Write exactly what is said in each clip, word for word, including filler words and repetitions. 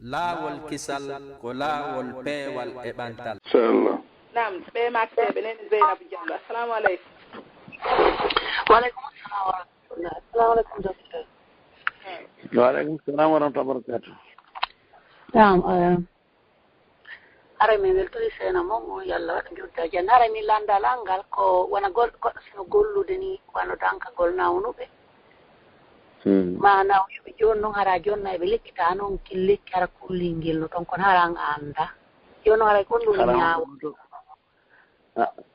Laawol kisal ko laawol peewal e ɓantal. Inchallah. Naam, ɓe makteɓe nene Zeynabu Diallo. Assalamu aleykum. Waleykum salam wa rahmatullah. Assalamu aleykum docteur. Waleykum salam wa rahmatullah wa barakatuh. Naam, eh, haray min weltori seena mon o yalla waɗa jodda janna. Haray min landa langal ko wona gol goɗɗo sino gollude ni wano dankagol nawnuɓe. Mana o wiɓe joni noon hara jonna eɓe lekkita noon kin lekki hara kullingel no toon kono hara an anda. Joni noon haray kon ɗum ñaawo.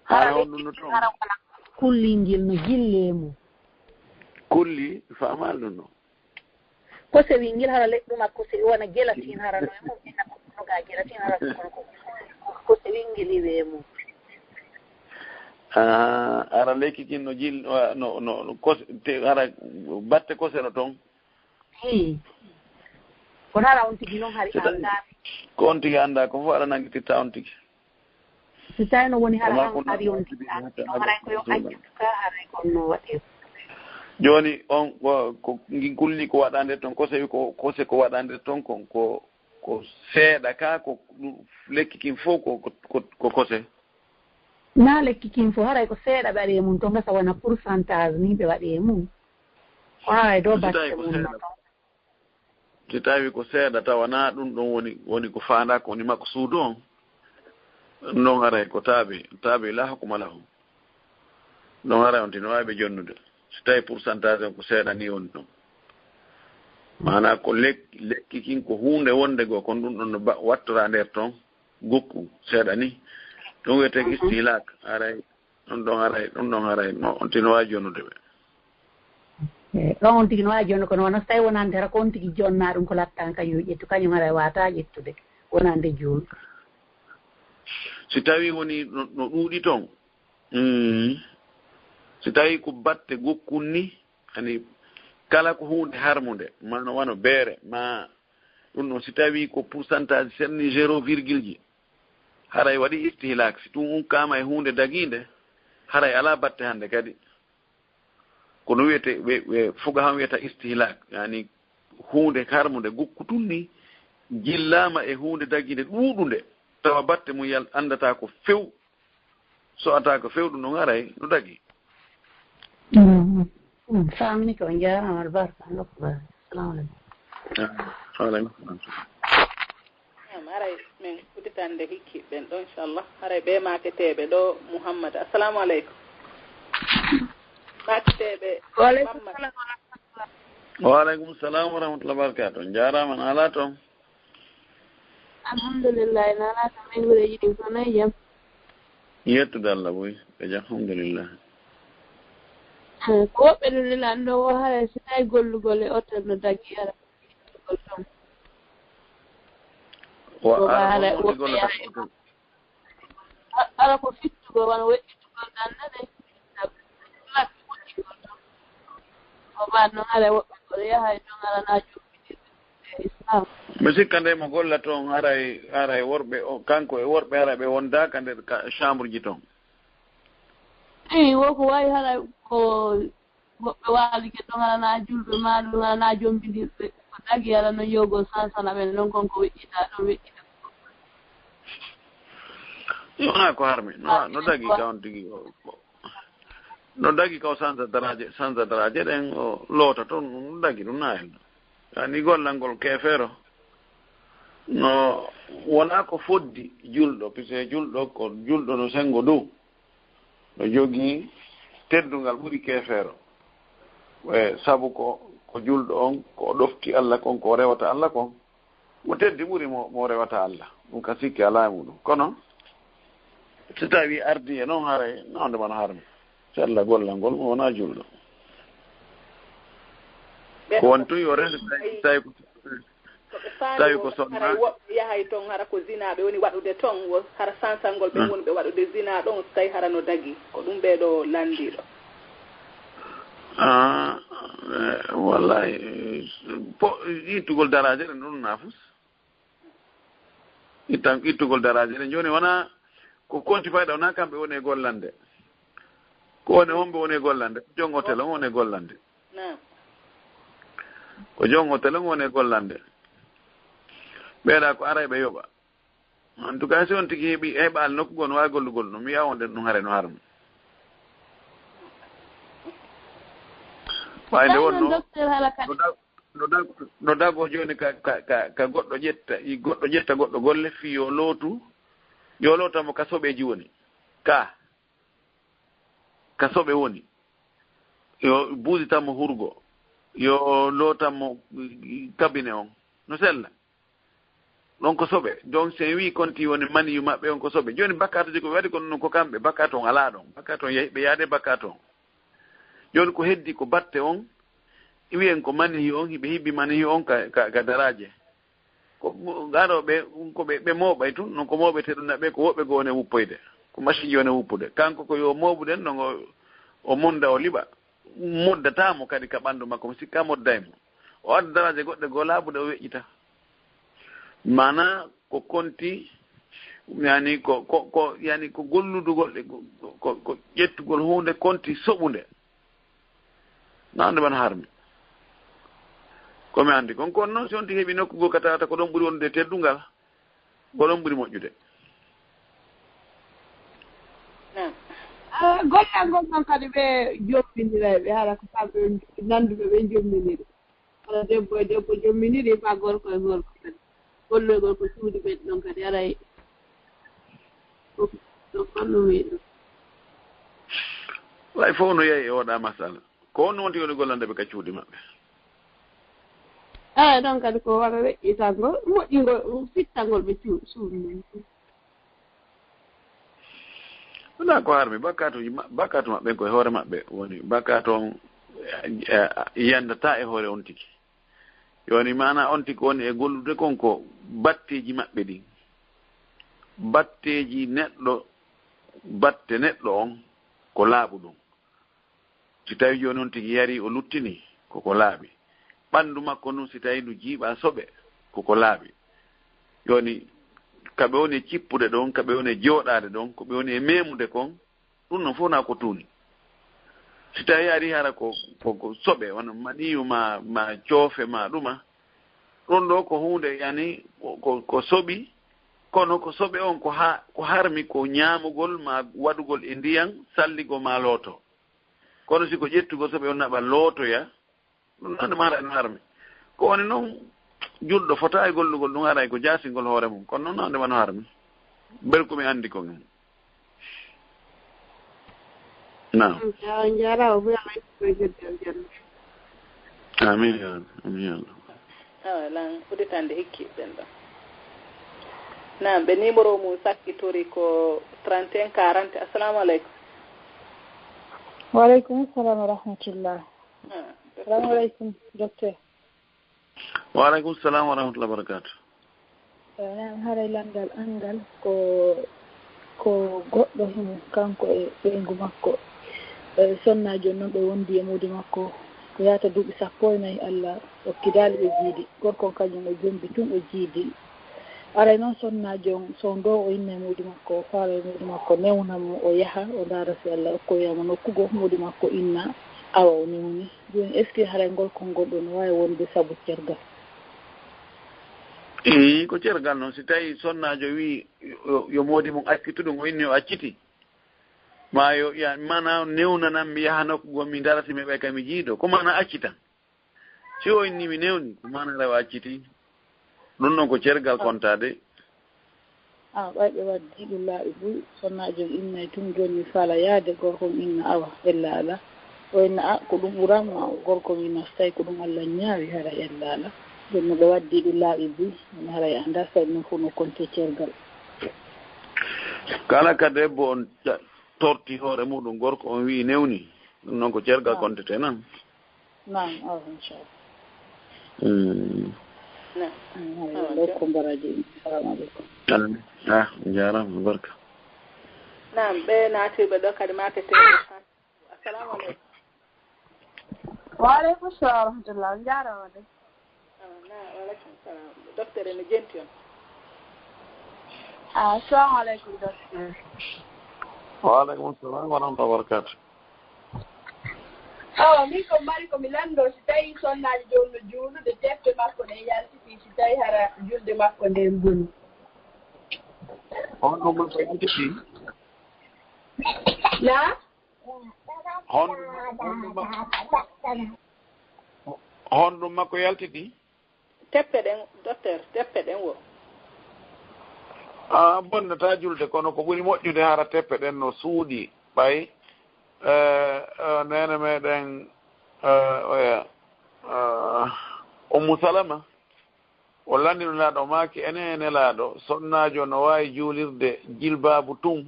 Hara honɗum no toon? Hara wona kullingel no jille mum. Kulli famal ɗum no. Ko sewingel hara leɗɗuma ko sewi wona gelatin hara no e mum ina ko ga gelatin hara kono ko ko sewingel iwe mum. Ah, ara lekki kin no jil no no kose te ara batte kose no toon. Hi. Kono hara on tigi noon hari anda. Ko on tigi anda ko fof ara nangitirta on tigi. Si tawi no woni hara an hari on tigi anda haray ko yo accu ka haray kon no waɗi. Joni on ko ko ngin kulli ko waɗande toon ko sewi ko kose ko waɗande toon kon ko ko seeɗa ka ko ɗum lekki kin fof ko ko ko kose. Na lekki kin fof haray ko seeɗa ɓe waɗi e mum to gasa wona pourcentage ni ɓe waɗi e mum. Ko haray do batte mum no. Si tawi ko seeɗa tawa na ɗum ɗon woni woni ko faanda ko woni makko suudu on. Ɗum ɗon haray ko taabi taabi la hukuma lahu. Ɗon haray on tino wawi ɓe jonnude si tawi pourcentage on ko seeɗa ni woni ɗon. Mana ko lekki lekki kin ko hunde wonde goo kon ɗum ɗon no wattora nder ton gokku seeɗa ni. Ɗum wiyete istihlak haray ɗum ɗon haray ɗum ɗon haray no on tino wawi jonnude ɓe. Ɗon on tigi no wawi jonno kono wona so tawi wonande hara ko on tigi jonna ɗum ko latta kañum ƴettu kañum haray wata ƴettude wonande juulɗo. Si tawi woni no ɗuuɗi ton. Si tawi ko batte gokkun ni ani kala ko hunde harmunde ma no wano beere ma ɗum ɗon si tawi ko pourcentage senni zéro virgule ji haray waɗi istihlak si ɗum unkama e hunde daginde haray ala batte hande kadi. Ko no wiyete ɓe fuga han wiyata istihlak yani hunde harmunde gukku tun ni jillama e hunde daginde ɗuuɗunde tawa batte mum yal andata ko few. So ata ko few ɗum ɗon haray no dagi. Famini ko jarama albarka nokku ba. Assalamu aleykum. Aleykum salam. Haray min udditande hikki ɓen ɗo inchallah haray ɓe maketeɓe ɗo mouhammad. Assalamu aleykum. Maketeɓe. Waleykum salam wa rahmatullah. Waleykum salam wa rahmatullah barkatu jarama na ala toon. Alhamdulillahi na ala toon ɓen gureji ɗin ko nayi jam. Yettude allah boy ɓe jam alhamdulillah. Ko woɓɓe ɗum lilan ɗo wo haray si tawi gollugol e otel no dagi ara. Fittugol toon. Wa Ko ara haray on woɓɓe golle yahay tan. Ara ko fittugol wano weƴƴitugol gannde ɗe. Lakki moƴƴingol toon. Ko ɓaan noon haray woɓɓe ko yahay toon alana jumpitirɓe e islam. Mi sikka nde mo golla toon haray haray worɓe o- kanko e worɓe haray ɓe wondaaka nder ka- chambre ji toon. Eyi wo ko wawi haray ko woɓɓe waalike ɗon alana julɓe ma ɗum alana jombindirɓe ko dagi ala no yogol sansana ɓen noon kon ko weƴƴita ɗon weƴƴita. Wona ko harmi no no dagi ka on tigi o- o- no dagi ka o sansa daraje sansa daraje ɗen o loota toon no dagi ɗum na hen. Ani gollal ngol keefeero no wona ko foddi julɗo puisque julɗo ko julɗo no sengo dow no jogii teddungal ɓuri keefeero. E sabu ko ko julɗo on ko o ɗofti allah kon ko o rewata allah kon mo teddi ɓuri mo mo rewata allah. Ɗum ka sikki alaa e muɗum kono si tawi ardi e noon haray nawde mano harmi. Sella gollal ngol mo wona julɗo. Ko woni tun yo rende tawi tawi ko Ko ɓe faami tawi wo ko sonna. Hara woɓɓe yahay toon hara ko zinaaɓe woni waɗude toon wo hara sansangol ɓen woni ɓe waɗude zinaa ɗon so tawi hara no dagi ko ɗum ɓee ɗo lanndiiɗo. Ah, eh, wallahi eh, po ittugol daraaje ɗen ɗum nafus. Ittan ittugol daraaje ɗen jooni wona ko konti fayda wona kamɓe woni e gollande. Ko woni homɓe woni e gollande jon hotel on woni e gollande. Naam. Ko jon hotel on woni e gollande. Ɓeeɗa ko aray ɓe yoɓa. En tout cas, si on tigi heɓi, heɓaali nokku goo no waawi gollugol, no mi wiya on ɗen ɗum hare no harmi. Ɓay nde wonno, docteur hala kadi. No dag-, no dag-, no dago jooni ka, ka, ka, ka goɗɗo ƴetta, i goɗɗo ƴetta goɗɗo golle fii yo lootu, yo loota mo ka soɓeeji woni. Ka, ka soɓe woni. Yo buusitan mo hurgo. Yo lootan mo, i, i, kabine on. No sella. Ɗon ko soɓe. Donc, si en wii konti woni maniyu maɓɓe on ko soɓe. Jooni bakkaatuji ko ɓe waɗi kon non ko kamɓe. Bakkaatu on alaa ɗon. Bakkaatu on yahi, ɓe yaade bakkaatu on. Jooni ko heddi ko batte on. Wiyen ko maniyu on, hiɓe hibbi maniyu on ka, ka, ka daraaje. Ko, gaɗo ɓe, ko ɓe, ɓe mooɓay tun, non ko mooɓete ɗum na ɓe, ko woɓɓe goo woni wuppoyde. Ko machine ji woni wuppude. Kanko ko yo mooɓu ɗen, non o, o monda, o liɓa. Moddataa mo kadi ka ɓanndu makko, mo sikka modday mo. O adda daraaje goɗɗe goo laaɓuɗe, o weƴƴita. Maanaa ko konti, yani ko, ko, ko, yani ko golludugol e ko, ko, ko ƴettugol huunde konti soɓunde. Nande man harmi. Ko mi anndi kon, kono noon si on tigi heɓi nokku goo ka tawata ko ɗon ɓuri wonde teddungal, ko ɗon ɓuri moƴƴude. Naam. Ah, gollal ngol noon kadi ɓe jomminira ɓe, hara ko kamɓe nanduɓe ɓe jomminiri. Hara debbo e debbo jomminiri, ma gorko e gorko kadi. Golloygol ko cuuɗi men ɗon kadi aray. Ɗum, ɗum kon no wiy ɗum. Way fof no yehi e oɗa masala. Ko honno wonti woni gollande ɓe ka cuuɗi maɓɓe? Eey, ɗon kadi ko wara weƴƴitangol, moƴƴingol, fittangol ɓe cuu-, suudu mum. Wonaa ko harmi, bakkaatuuji ma-, bakkaatu maɓɓe ko e hoore maɓɓe woni. Bakkaatu on, eh, eh, yandataa e hoore on tigi. Yoni maanaa on tigi woni e gollude kon ko batteeji maɓɓe ɗin. Batteeji neɗɗo, batte neɗɗo on ko laaɓuɗum. Si tawii jooni on tigi yarii, o luttinii, ko ko laaɓi. Ɓanndu makko ndun, si tawii ndu jiiɓaa soɓe, ko ko laaɓi. Jooni, ka ɓe woni e cippude ɗon, ka ɓe woni e jooɗaade ɗon, ko ɓe woni e meemude kon, ɗum ɗon fof na ko tuuni. Si tawii arii hara ko, ko, ko soɓe, wano maniyu ma, ma coofe ma ɗuma, ɗum ɗoo ko huunde, yani, ko, ko, ko soɓi, kono ko soɓe on ko ha-, ko harmi ko ñaamugol ma waɗugol e ndiyan, salligo ma looto. Kono si ko ƴettugol soɓe on naɓa lootoya, ɗum nande ma haray no harmi. Ko woni noon, julɗo fota e gollugol ɗum haray ko jaasingol hoore mum. Kono noon nande ma no harmi. Bel ko mi anndi kon e mum. Naam. Mm, on njaaraama, buy Allah yettude e joddi aljanna. Amiin ya Rabbi, amiin ya Allah. Awa, lan uditande hikki ɓen ɗon. Naam, ɓe numéro mum sakkitori ko trente et un quarante. Assalamu aleykum. Wa aleykum salam wa rahmatullah. Ah, assalamu aleykum, docteur. Wa aleykum salam wa rahmatullah wa barakatuh. Eh, haray lanndal an ngal ko, ko goɗɗo himo, kanko e ɓeyngu makko. Eh, sonnaajo noon ɓe wondi e moodi makko. Ko yaata duuɓi sappo e nayi, Allah okkidaali ɓe jiidi. Gorko on kañum o jombi tun o jiidi. Aray noon sonnaajo on, so ndoo o inna e moodi makko, o faala e moodi makko, newna mo, o yaha, o ndaara si Allah okkoya mo nokku goo, moodi makko inna, awa o newni. Jooni, est-ce que haray ngol konngol ɗoo no waawi wonde sabu cergal? Ii, ko cergal noon. Si tawii sonnaajo wii yo, yo moodi mum accitu ɗum, o inni o acciti. Ma yo, ya, mana newnanan mi yaha nokku goo mi ndaara si mi heɓay ka mi jiido. Ko mana accitan. Si o inni mi newni, ko mana rewa acciti. Ɗum ɗon ko cergal kontaade. Ah, ɓay ɓe waddii ɗum laaɓi buy, sonnaajo on innay tun, jooni mi faala yaade, gorko on inna awa, ella alaa. O inna, ah, ko ɗum ɓuran ma, gorko on inna, so tawi ko ɗum Allah ñaawi, hara ella alaa. Jooni no ɓe waddii ɗum laaɓi buy, mi haray anndaa so tawi ɗum fof no konte cergal. Kala ka debbo on ta-, torti hoore muɗum, gorko on wi'i newni, ɗum noon ko cergal kontete nan. Naam, awa, inchallah. Mm. Naam. Mm, awa, awa, ɗo ko mbaraji. Assalamu aleykum. Amin. Ah, jaaraama, barka. Naam, ɓe naatiiɓe ɗo kadi maakete. Assalamu aleykum. Wa aleykum salam wa rahmatullah. Jaaraama de. Awa, naam, wa aleykum salam. Docteur, ene jenti on. Ah, assalamu aleykum, docteur. Wa aleykum salam wa rahmatullahi wa barakatuh. O, min ko mari ko mi lanndo, si tawi sonnaajo jooni no juulude, teppe makko ɗen yaltitii, si tawi hara julde makko nden boni. Honɗum makko yaltitii? Na? Honɗum makko, honɗum makko, honɗum makko yaltitii? Teppe ɗen, docteur, teppe ɗen wo. A bonnataa julde, kono ko ɓuri moƴƴude hara teppe ɗen no suuɗi. Ɓay, eh, eh, neene meɗen, eh, oya, eh, Ummu Salama, o lanndino Nelaaɗo, o maaki, enen e Nelaaɗo, sonnaajo no waawi juulirde jilbaabu tun.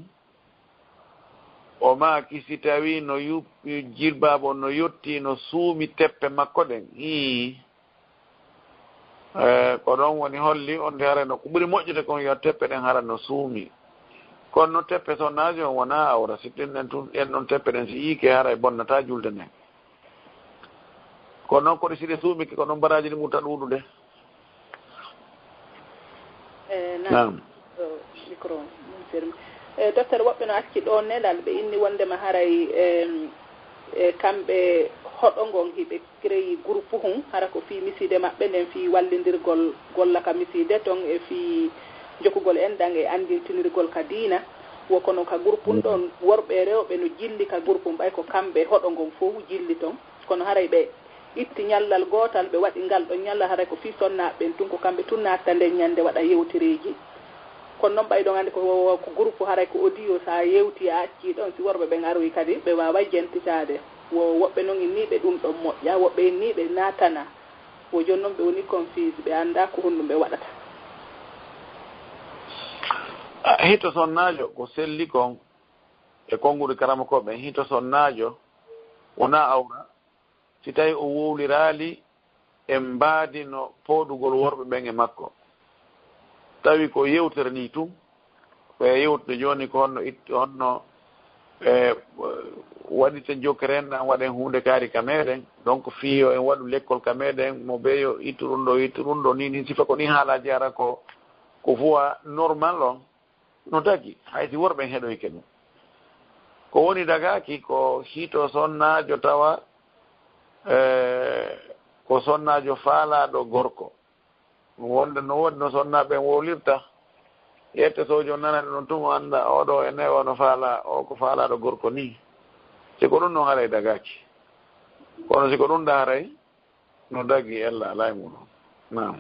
O maaki, si tawii no yu-, jilbaabu on no yottii, no suumi teppe makko ɗen. Hii. Eh, ko ɗon woni holli on de haray no ko ɓuri moƴƴude kon yo teppe ɗen hara no suumi. Kono no teppe sonnaajo on wonaa awra. Si ɗin ɗen tun, ɗen ɗon teppe ɗen si yiike haray bonnataa julde nden. Kono noon ko ɗi si ɗe suumike ko ɗon baraaji ɗi ɓurta ɗuuɗude. Eh, naam. Naam. Ɗo micro mum fermi. Eh, docteur, woɓɓe no acci ɗo nelal, ɓe inni wondema haray, em, e kamɓe hoɗo ngon hiɓe créé groupe hun, hara ko fii misiide maɓɓe nden, fii wallindirgol golla ka misiide ton, e fii jokkugol enɗan e anndintinirgol ka diina. Wo kono ka groupe hun ɗon, worɓe e rewɓe no jilli ka groupe hun, ɓay ko kamɓe hoɗo ngon fow jilli ton. Kono haray ɓe itti ñallal gootal, ɓe waɗi ngal ɗon ñallal, haray ko fii sonnaaɓe ɓen tun, ko kamɓe tun naatta nden ñande waɗa yewtereeji. Kono non ɓay ɗon anndi ko, ko groupe, haray ko audio, sa yewti a accii ɗon, si worɓe ɓen aroyi kadi, ɓe waaway jentitaade. Wo woɓɓe non inniiɓe ɗum ɗon moƴƴa, woɓɓe inniiɓe naatanaa. Wo jooni non ɓe woni confuse, ɓe anndaa ko honɗum ɓe waɗata. A, hito sonnaajo ko selli kon e konguɗi karamokooɓe ɓen, hito sonnaajo wonaa awra, si tawi o wowliraali e mbaadi no pooɗugol worɓe ɓen e makko. Tawi ko yewtere nii tun, ko e yewtude jooni ko honno it-, honno, e, waɗiten jokkere enɗan, waɗen huunde kaari ka meɗen. Donc, fii yo en waɗu lekkol ka meɗen, mo ɓe yo ittu ɗum ɗo, ittu ɗum ɗo, nii, nii, sifa ko nii haalaaji ara ko, ko voie normal on. No dagi, hay si worɓe en heɗoyke ɗum. Ko woni dagaaki ko hito sonnaajo tawa, eh, ko sonnaajo faalaaɗo gorko. Ɗum wonde no woodi no sonnaaɓe en wowlirta. Yette soojo nanani ɗum tun, o annda oɗo e newo no faalaa, o ko faalaaɗo gorko nii. Si ko ɗum non haray dagaaki. Kono si ko ɗum da haray, no dagi ella alaa e muɗum. Naam.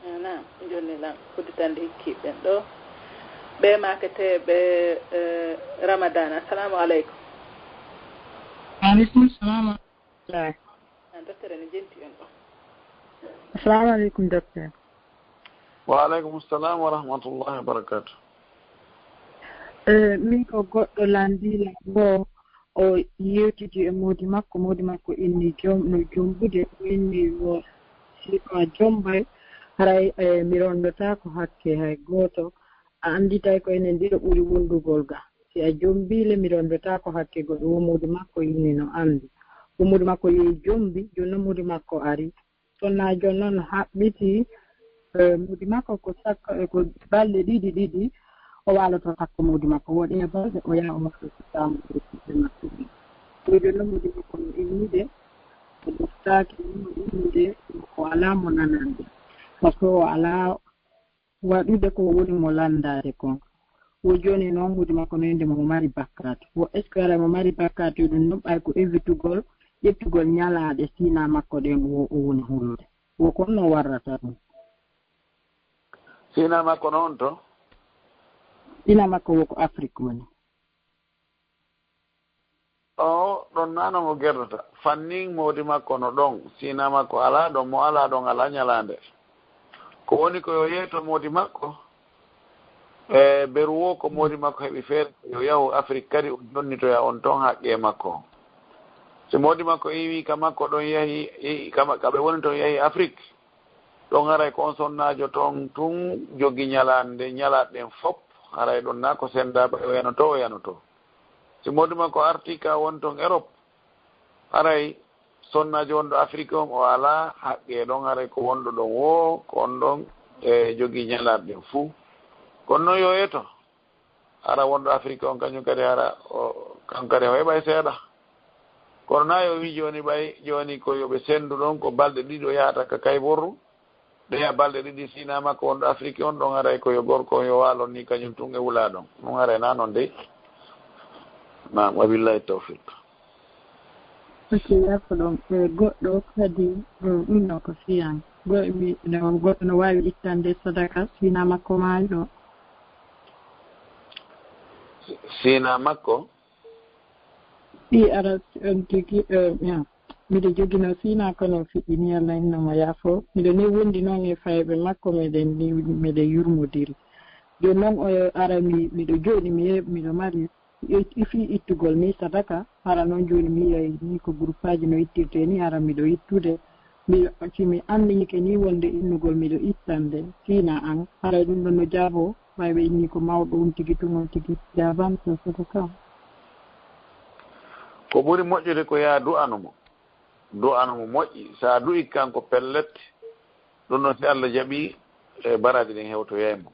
Ah, naam. Jonni lan, udditande hikkiiɓe ɓen ɗo. Ɓe maaketeeɓe, eh, Ramadan. Assalamu aleykum. Aleykum salam wa rahmatullah. Ah, docteur ene jenti on ɗo. Assalamu aleykum, docteur. Wa aleykum salam wa rahmatullahi wa barakatuh. Eh, min ko goɗɗo lanndii lan goo. O yewtidi e moodi makko, moodi makko inni jom-, no jombude, o inni mo si a jombay, haray, eh, mi rondotaako hakke hay gooto. A annditay ko enen ɗiɗo ɓuri wondugol ga. Si a jombii le, mi rondotaako hakke goɗɗo. Wo moodi makko inni no anndi. Wo moodi makko yehi jombi, jooni non moodi makko ari. Sonnaajo noon haɓɓiti, eh, moodi makko ko sakko, eh, ko balɗe ɗiɗi, ɗiɗi, o waaloto sakko moodi makko. Woɗɗi e balɗe, o yaha o waaloto saamu moodi makko. Ɗum jooni noon moodi makko no innude, o ɓoftaaki, o innude, o alaa mo nanande. Par ce que o alaa waɗude ko woni mo lanndaade kon. Wo jooni noon, moodi makko no innde mo mari bakkaatu. Wo est-ce que haray mo mari bakkaatu ɗum ɗum ɓay ko evitugol, ƴettugol ñalaaɗe siina makko ɗen wo o woni hulude? Wo kon no warrata ɗum? Siina makko noon to? Siina makko wo ko Afrik woni. O ɗon nano mo gerdata. Fannin moodi makko no ɗon. Siina makko alaa ɗon, mo alaa ɗon alaa ñalaande. Ko woni ko yo yeeto moodi makko, e beru wo ko moodi makko heɓi feere, yo yahu Afrik kadi o jonnitoya on ton haqqee makko. Si moodi makko iwi ka makko ɗon yahi, i-, ka ma-, ka ɓe woni ton yahi Afrik, ɗon haray ko on sonnaajo ton tun jogi ñalaande, ñalaaɗe ɗen fop, haray ɗon na ko senndaa ba o yanoto, o yanoto. Si moodi makko arti ka woni ton Erop, haray sonnaajo wonɗo Afrik on o alaa haqqee ɗon, haray ko wonɗo ɗon wo, ko on ɗon e jogi ñalaaɗe ɗen fuu. Kono non yo yeeto, hara wonɗo Afrik on kañum kadi hara o, kanko kadi o heɓay seeɗa. Kono na yo wi jooni ɓay, jooni ko yo ɓe senndu ɗon, ko balɗe ɗiɗi o yahata ka Kayborru. Ɓeya balɗe ɗiɗi sina makko wonɗo Afrique on ɗon aray ko yo gorko on yo waalon ni kañum tun e wulaa ɗon. Ɗum aray na non dey. Naam, wabillahi tawfiq. Ok, yafo ɗon. E goɗɗo kadi, mm, ɗum no ko siyan. Go-, mi, no, goɗɗo no waawi ittande sadaka sina makko maayɗo. Sina makko? Ɗi ara on tigi, eh, ya. Miɗo jogino sina kono fiɓɓini Allah inna mo yaafo. Miɗo ni wondi noon e fayɓe makko, meɗen ni, meɗen yurmodiri. Jooni noon o ara mi, miɗo jooɗi, mi ye-, miɗo mari it-, ifi ittugol ni sadaka. Hara noon jooni mi yiyay ni ko groupeaji no ittirte ni, hara miɗo ittude. Miɗo, si mi anniyike ni wonde innugol miɗo ittande sina an, hara ɗum ɗon no jaabo, ɓay ɓe inni ko mawɗo on tigi tun on tigi jaaban so sadaka. Ko ɓuri moƴƴude ko yaa du'ano mo. Du'ano mo moƴƴi. Sa du'i kanko pellet, ɗum ɗon si Allah jaɓi, e baraaji ɗin hewtoyay mo.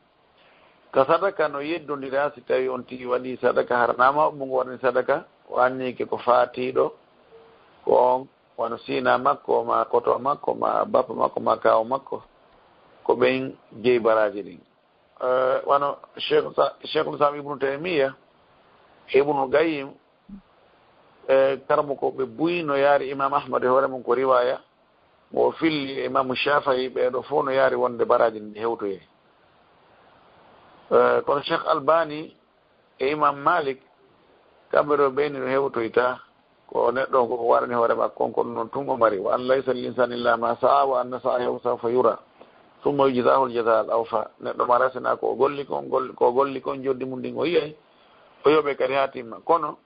Ka sadaka no yeddondira si tawi on tigi waɗi sadaka, hara na mawɓe mo ngo waɗani sadaka, o anniyike ko faatiiɗo, ko on, wano sina makko, ma koto makko, ma bappa makko, ma kaaw makko, ko ɓen jeyi baraaji ɗin. Eh, wano Cheikh Sa-, Cheikhul Islam Ibnu Taymiya, Ibnu Qayyim, eh, karamokooɓe buy no yaari Imam Ahmad e hoore mum ko riwaya, mo o filli e Imam Shafi'i, ɓee ɗo fof no yaari wonde baraaji ɗin hewtoyay. Eh, kono Cheikh Albani e Imam Malik, kamɓe ɗo ɓeyni no hewtoyta, ko neɗɗo on koko warani hoore makko on, ko ɗum noon tun o mari. Wa an laysa lil insani illa ma sa'a, wa anna sa'yahu sawfa yura, summa yujzahu al jaza al awfa. Neɗɗo mara sina ko o golli kon, gol-, ko o golli kon, joddi mum ndin o yiyay, o yoɓe kadi haa timma. Kono,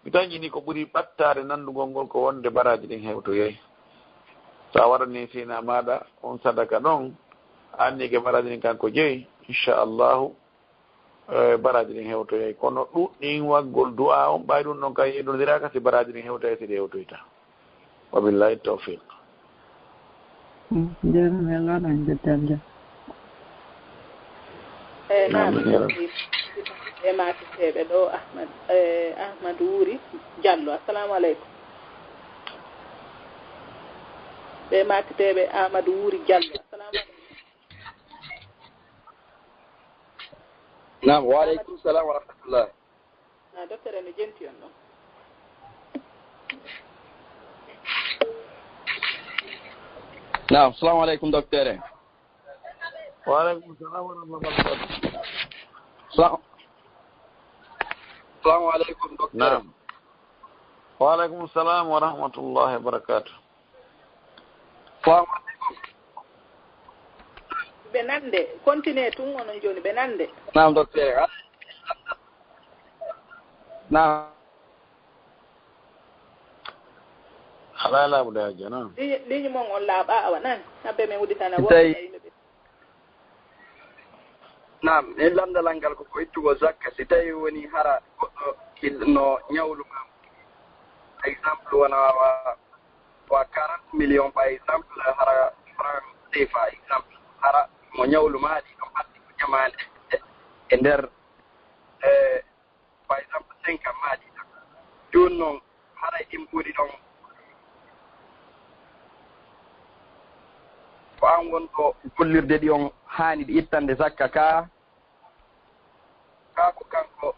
mi tañi ni ko ɓuri ɓattaade nanndugol ngol ko wonde baraaji ɗin hewtoyay. So a waɗani sina maaɗa on sadaka ɗon, a anniyike baraaji ɗin kanko jeyi, inchallahu, eh, baraaji ɗin hewtoyay. Kono ɗuɗɗin waggol du'a on, ɓay ɗum ɗon kay yeddondiraaka si baraaji ɗin hewtay, si ɗi hewtoyta. Wabillahi tawfiq. Mm, jarama, Allah waɗan jottande. Eh, naam, amin, ya Rabbi. E maakiteeɓe ɗo, Ahmad, eh, Ahmad Wuri Diallo. Assalamu aleykum. Ɓe maakiteeɓe Ahmad Wuri Diallo. Assalamu aleykum. Naam, wa aleykum salam wa rahmatullah. Ah, docteur, no jenti on ɗon? Naam, salamu aleykum, docteur. Wa aleykum salam wa rahmatullahi wa barakatuh. Sa-, salamu aleykum, docteur. Naam. Wa aleykum salam wa rahmatullahi wa barakatuh. Salamu aleykum. Ɓe nande, continue tun onon jooni, ɓe nande. Naam, docteur. Naam. Alaa laaɓude hajja, naam. Ligne, ligne mon on laaɓa, awa, nan. Habbe men udditana. Si tawi, yimɓe ɓe. Naam, min lamndal an ngal ko ko ittugol zakka. Si tawi woni hara goɗɗo il-, no ñawlu ma, par exemple, wona wa, wa quarante millions, par exemple, hara franc C F A, exemple, hara mo ñawlu ma ɗi ɗon addi ko ñamaande e, e nder, e, par exemple, cinq ans maaji. Jooni noon, haray ɗin ɓuri ɗon. Ko an wonɗo gollirde ɗi on haani ɗi ittande zakka ka, ka ko kanko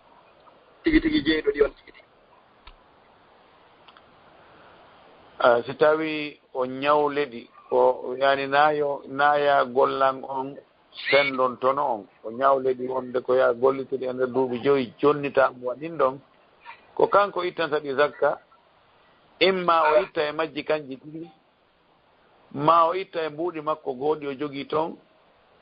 tigi tigi jeyɗo ɗi on tigi tigi. Ah, si tawi o ñawle ɗi, o yani nayo, naya gollan on sendontono on, o ñawle ɗi wonde ko ya gollitude e nder duuɓi joyi, jonnita mo waɗin ɗon, ko kanko ittanta ɗi zakka, imma o itta e majji kanji tigi, ma o itta e mbuuɗi makko gooɗi o jogii toon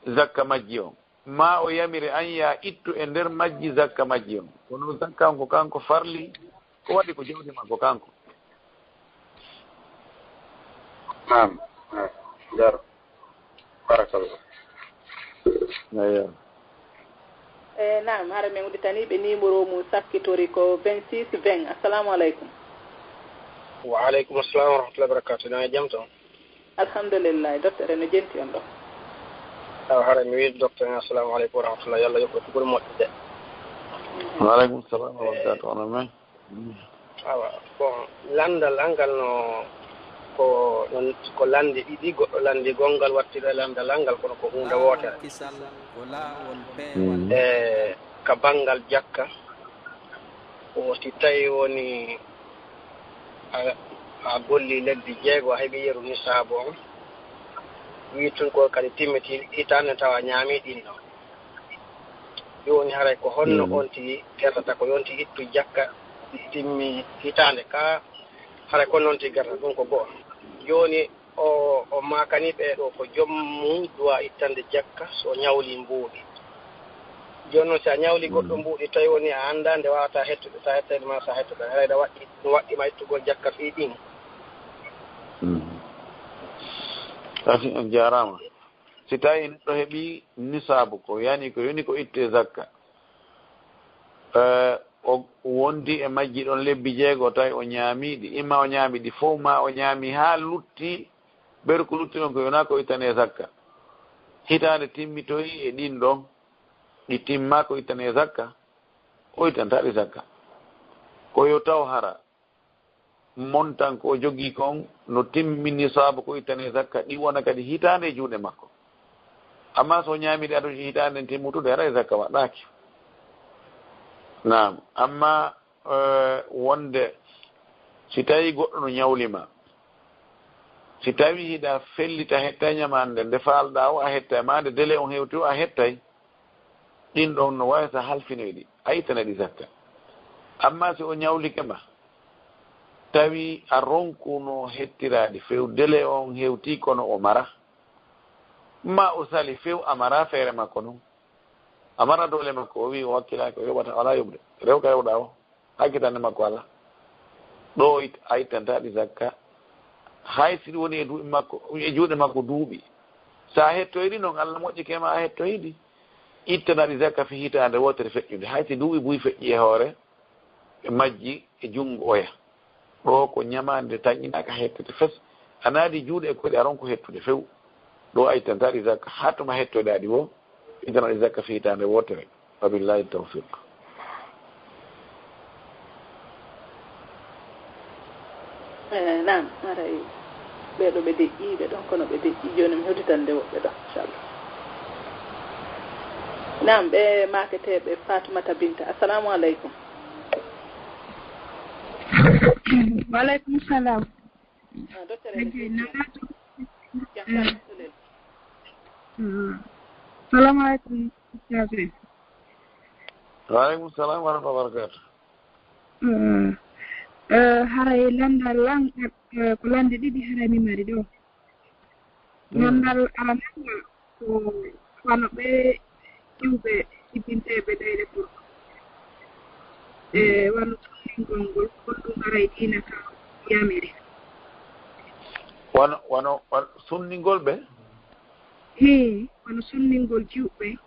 zakka majji on, ma o yamire an ya ittu e nder majji zakka majji on. Kono zakka on ko kanko farli, ko waɗi ko jawdi makko kanko. Naam, naam, nder. Barakallah. Eyyo. Eh, naam, hara men udditanii ɓe numéro mum sakkitori ko vingt-six vingt. Assalamu aleykum. Wa aleykum assalam wa rahmatullahi wa barakatuh. Ina e jam toon? Alhamdulillah, docteur, no jenti on ɗo? Awa, hara mi wiide docteur, assalamu aleykum wa rahmatullah. Yalla yoɓ ko ɓuri moƴƴude. Wa aleykum salam wa rahmatullah. Hono men. Awa, bon, lanndal angal no ko, no, ko lannde ɗiɗi, goɗɗo lanndigol ngal wattira e lanndal angal, kono ko huunde wootere. E ka banngal jakka, o si tawi woni a, a golli lebbi jeego, a heɓi yeru nisaabu on, wii tun ko kadi timmiti hitaande tawa ñaami ɗin ɗon. Jooni haray ko honno on tigi gertata? Ko yonti ittu jakka timmi hitaande ka, haray ko non tigi gertata, ɗum ko go'o. Jooni o, o maakani ɓe ɗo ko joom mum duwa ittande jakka so ñawli mbuuɗi. Jooni noon si a ñawli goɗɗo mbuuɗi, tawi woni a anndaa nde waawata hettude, sa hettayde ma sa hettude, haray ɗa waɗɗi, ɗum waɗɗi ma ittugol jakka fii ɗin. Kasi on jaaraama. Si tawi neɗɗo heɓi nisaabu ko yani ko yoni ko itte zakka, eh, o wondi e majji ɗon lebbi jeego, tawi o ñaami ɗi, imma o ñaami ɗi fof, ma o ñaami haa lutti, ɓeru ko lutti ɗon ko yona ko ittane zakka. Hitaande timmitoyi e ɗin ɗon, ɗi timma ko ittane zakka, o ittanta ɗi zakka. Ko yo taw hara montan ko o jogii kon no timmi nisaabu ko ittane zakka, ɗi wona kadi hitaande e juuɗe makko. Amma so o ñaami ɗi ado hitaande nden timmutude, haray zakka waɗɗaaki. Naam, amma, eh, wonde si tawi goɗɗo no ñawli ma, si tawi hiɗa fellita hetta ñamaande nde faalɗa o a hettay, ma nde délai on hewti o a hettay, ɗin ɗon no waawi sa halfinoy ɗi, a ittana ɗi zakka. Amma si o ñawlike ma, tawi a ronkuno hettiraaɗi few, délai on hewti kono o mara, ma o sali few, a mara feere makko non, a mara doole makko, o wi o hakkilaaki, o yoɓata, alaa yoɓde, rew ka rewɗa o, hakkitande makko alaa. Ɗo it-, a ittanta ɗi zakka, hay si ɗum woni e duuɓi makko, e juuɗe makko duuɓi. Sa hettoyri noon, Allah moƴƴike ma a hettoydi, ittana ɗi zakka fii hitaande wootere feƴƴunde, hay si duuɓi buy feƴƴi e hoore, e majji e junngo oya. Ɗo ko ñamaande tanƴinaaka hettete fes, a naadi juuɗe e koyɗe a ronku hettude few. Ɗo a ittanta ɗi zakka, haa tuma hettoyɗaa ɗi wo, ittana ɗi zakka fii hitaande wootere. Wabillahi tawfiq. Eh, naam, haray ɓee ɗo ɓe deƴƴii, ɓe ɗon kono ɓe deƴƴii. Jooni mi hewtitan nde woɓɓe ɗo, inchallah. Naam, ɓe maaketeeɓe Fatoumata Binta. Assalamu aleykum. Wa aleykum salam. Ah, docteur Hajji Elisa. Nana to. Jam tan, eh, Soulel. Ah. Salamu aleykum, Ustaz. Wa aleykum salam wa rahmatullahi wa barakatuh. Ah. Eh, haray lanndal lan, eh, ko lannde ɗiɗi haray mi mari ɗo. Mm. Lanndal aranal ngal ko wano ɓe iwɓe jibbinteeɓe leyɗe Pullo. E wano sunningol ngol, honɗum haray diina kan yamiri? Wano, wano, wano sunningol ɓe? Hii, wano sunningol jiwɓe.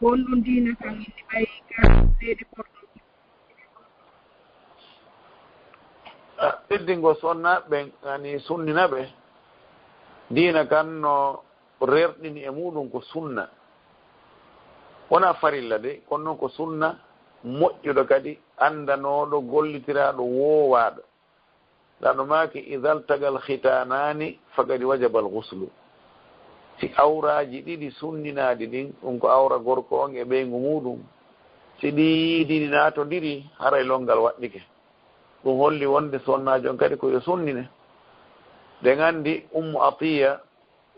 Ko honɗum diina kan inni ɓay ka leyɗe Pullo? Ah, teddingol sonnaaɓe ɓen, yani sunnina ɓe. Diina kan no rerɗini e muɗum ko sunna. Wonaa farilla de, kono noon ko sunna moƴƴuɗo kadi, anndanooɗo, gollitiraaɗo, woowaaɗo. Laɗo maaki, "Idal tagal khitanaani fakadi wajabal ghuslu." Si awraaji ɗiɗi sunninaaɗi ɗin, ɗum ko awra gorko on e ɓeyngu muɗum, si ɗi yiidini naatondiri, haray lonngal waɗɗike. Ɗum holli wonde sonnaajo on kadi ko yo sunnine. Ɗen anndi Ummu Atiya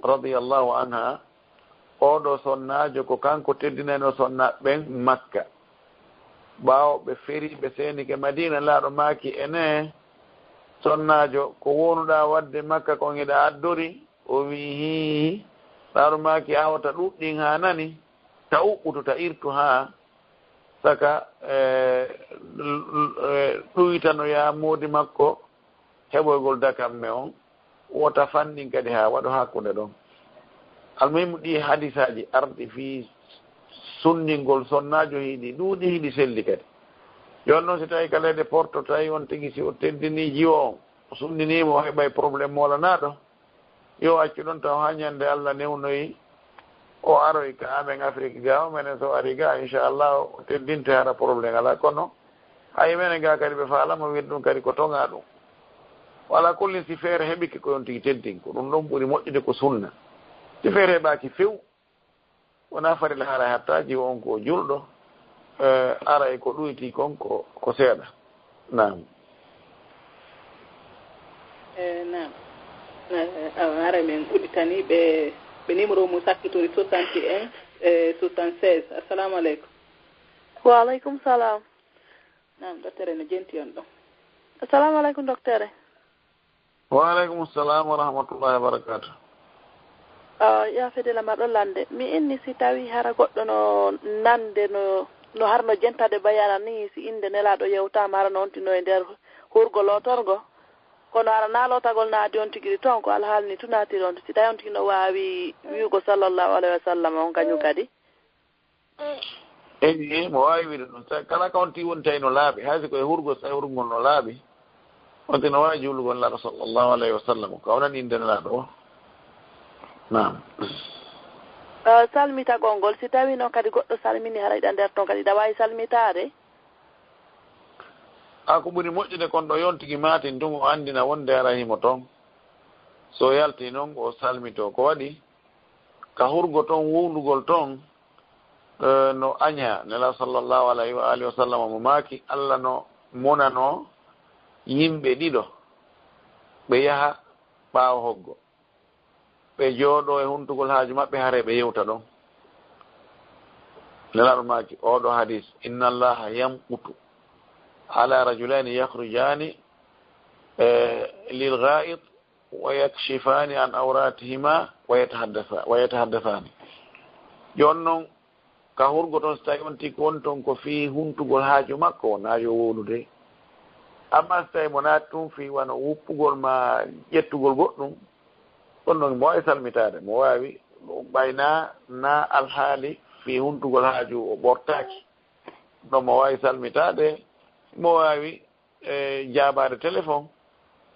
radiyallahu anha, oo ɗoo sonnaajo ko kanko teddinayno sonnaaɓe ɓen Makka. Ɓaawo ɓe feri, ɓe seenike Madiina, laaɗo maaki, "Ene, sonnaajo, ko wownuɗaa waɗde Makka kon hiɗa addori?" O wii, "Hii." Laaɗo maaki, "Awa ta ɗuɗɗin haa nani, ta uɓɓutu, ta irtu haa saka, eh, l-, l-, eh, ɗuytanoyaa moodi makko heɓoygol dakamme on, wota fanɗin kadi haa waɗo hakkunde ɗon." Almuhimu, ɗi hadisaaji arɗi fii sunningol sonnaajo, hiɗi ɗuuɗi, hiɗi selli kadi. Jooni noon, si tawi ka leyɗe Porto, tawi on tigi si o teddinii jiwo on, o sunniniimo, o heɓay problème moolanaaɗo, yo accu ɗon taw haa ñannde Allah newnoyi, o aroy ka amen Afrik ga, o menen so ari ga, inchallah, o teddinte, hara problème alaa. Kono Hay menen ga kadi ɓe faalama wiide ɗum kadi ko toŋa ɗum. Wala kullin si feere heɓike ko yon tigi teddin, ko ɗum ɗon ɓuri moƴƴude ko sunna. Si feere heɓaki few, wona farilla haray hatta jiwo on ko julɗo, eh, ara e ko ɗuyti kon ko, ko seeɗa. Naam. Eh, naam. Eh, awa, ara men udditani ɓe, ɓe numéro mum sakkitori soixante et un, eh, soixante-seize. Assalamu aleykum. Wa aleykum salam. Naam, docteur no jenti on ɗon. Assalamu aleykum, docteur. Wa aleykum salam wa rahmatullahi wa barakatuh. Ah, ya fedela ma ɗo lande. Mi inni si tawi hara goɗɗo no nande no, no har no jentade bayana ni si inde nelaɗo yewtama hara no ontino e nder hurgo lotorgo. Kono hara na lotagol na adi on tigi toon ko alhaali ni tunatiri on. Si tawi on tigi no wawi wiugo sallallahu alaihi wa sallam on kañum kadi. Eyi, mo waawi wiide ɗum. Sa-, kala ka on tigi woni tawi no laaɓi, hay si ko e hurgo, so tawi hurgol no laaɓi, on tigi no waawi juulugol Nelaaɗo sallallahu alayhi wa sallam, ka o nani innde Nelaaɗo o. Naam. Eh, salmitagol ngol, si tawi noon kadi goɗɗo salmini, hara iɗa nder toon kadi, iɗa waawi salmitaade? A ko ɓuri moƴƴude kon ɗo yon tigi maatin tun, o anndina wonde hara himo toon. So yalti noon, o salmito. Ko waɗi? Ka hurgo toon, wowlugol toon, eh, no aña. Nela sallallahu alayhi wa alihi wa sallam mo maaki, Allah no monano yimɓe ɗiɗo, ɓe yaha ɓaawo hoggo, ɓe jooɗo e huntugol haaju maɓɓe, hare ɓe yewta ɗon. Nelaaɗo maaki oɗo hadis, inna allaha yamqutu ala rajulayni yakhrujani, eh, lil ghaa'it wa yakshifani an awratihima wa yatahaddasa-, wa yatahaddathani. Jooni noon, ka hurgo toon, so tawi on tigi woni toon ko fii huntugol haaju makko, won haaju o wowlude. Amma so tawi mo naati tun fii wano wuppugol ma ƴettugol goɗɗum, on noon mo waawi salmitaade, mo waawi ɗum ɓay na, na alhaali fii huntugol haaju o ɓortaaki. Ɗon mo waawi salmitaade, mo waawi e jaabaade téléphone,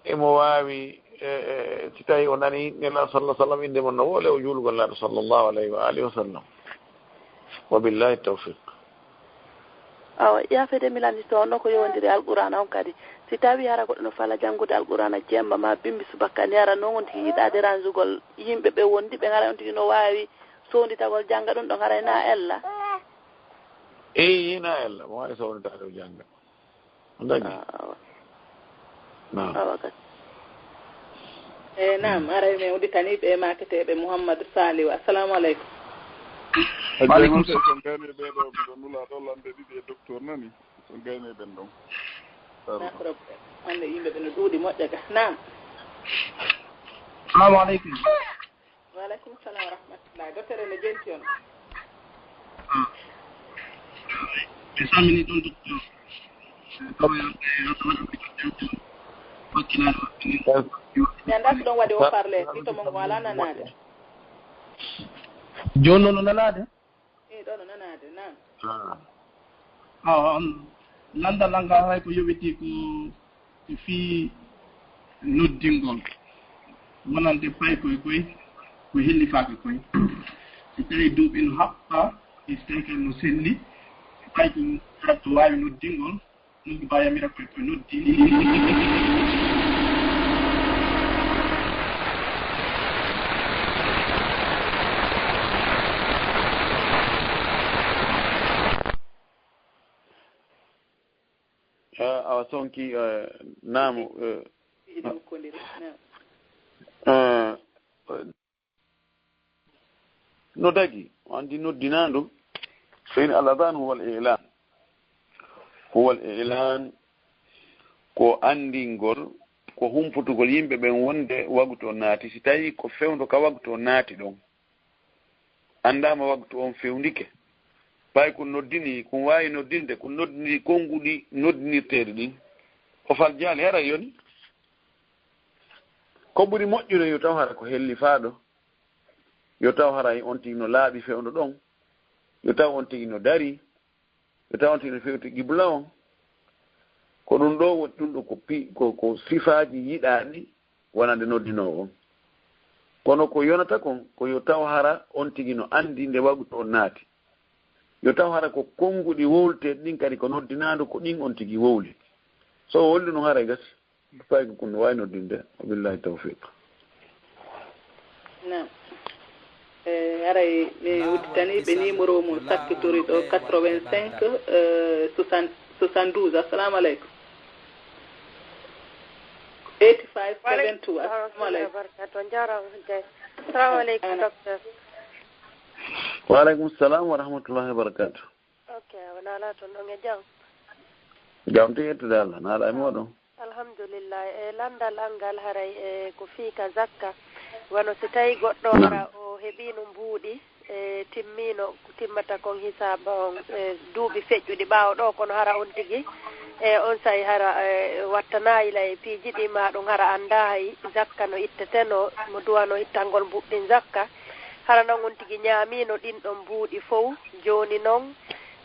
emo waawi, e, e, si tawi o nani Nelaaɗo sallallahu alaihi wa sallam innde mon no woole, o juulugol Nelaaɗo sallallahu alaihi wa alihi wa sallam. Wa billahi tawfiq. Awa, yafede mi landi so no ko yowondiri Alqur'aana on kadi. Si tawi hara goɗɗo no fala janngude Alqur'aana jemma ma bimbi subaka ni, hara noon on tigi yiɗaade ranjugol yimɓe ɓe wondi ɓe ngara on tigi no waawi sownditagol jannga ɗum ɗon, hara na ella? Eyi, na ella, mo waawi sownitaade o jannga. Ndagi. Awa. Naam. Awa kadi. E naam, aray men udditani ɓe maketeeɓe Mouhamadou Saliou. Assalamu aleykum. Wa aleykum salam. Son gayno ɓe ɗo, miɗo nula ɗo lande ɗiɗi e docteur nani. Son gayno e ɓen ɗon. Na problème. Hannde yimɓe ɓe no ɗuuɗi moƴƴa ga. Naam. Salamu aleykum. Wa aleykum salam wa rahmatullah. Docteur no jenti on. Mi salmini ɗon docteur. Mi anndaa so ɗon waɗi o parle, hito mon wala nanaade. Jooni noon no nanaade? Eyi, ɗo no nanaade, naam. Ah. Awa, on lanndal ngal hay ko yowitii ko, ko fii noddingol, wonande paykoy koy, ko hellifaaka koy. Si tawii duuɓi no haɓɓa, e si tawii kadi no selli, paykoy ko waawi noddingol, noddi ba yamira koy ko noddi. Eh, awa sonki, eh, naamu, eh, Iɗo kokkondiri, naam. eh, no dagi, o anndi noddinaandu, so ina al-adhan huwa al-i'lan. Huwa al-i'lan, ko anndingol, ko humputugol yimɓe ɓen wonde waktu on naati, si tawii ko fewndo ka waktu on naati ɗon. Anndaama waktu on fewndike. Ɓay ko noddini, ko waawi noddinde, ko noddini konnguɗi noddinirteeɗi ɗin. O fal jaali, hara yoni. Ko ɓuri moƴƴude yo taw hara ko hellifaaɗo. Yo taw haray on tigi no laaɓi fewndo ɗon. Yo taw on tigi no darii. Yo taw on tigi no fewti qibla on. Ko ɗum ɗo woni, ɗum ɗo ko pi-, ko, ko sifaaji yiɗaaɗi wonande noddinoowo on. Kono ko yonata kon, ko yo taw hara on tigi no anndi nde waktu on naati. Yo taw hara ko konnguɗi wowleteeɗi ɗin kadi ko noddinaandu ko ɗin on tigi wowli. So o wowli ɗum haray gasi. Fay ko kunno waawi noddinde. Wabillahi tawfiq. Naam. E haray mi udditani ɓe numéro mum sakkitori ɗo quatre-vingt-cinq, euh, soixante, soixante-douze. Assalamu aleykum. Eighty-five seven two. Assalamu aleykum. Barka to jarama de. Assalamu aleykum, docteur. Wa aleykum salam wa rahmatullahi wa barakatuh. Ok, wonala toon ɗon e jam. Jam to yettude Allah, naala e moɗon. Alhamdulillah. E landal angal haray e ko fii ka zakka, wano si tawi goɗɗo hara o heɓino mbuuɗi e timmino timmata kon hisaaba on e duuɓi feƴƴuɗi ɓaawo ɗo, kono hara on tigi e on sa'i hara e wattanayi lay piiji ɗi ma ɗum hara annda hay zakka no itteteno mo duwano ittangol mbuuɗin zakka, hara non on tigi ñaamino ɗin ɗon mbuuɗi fow. Jooni non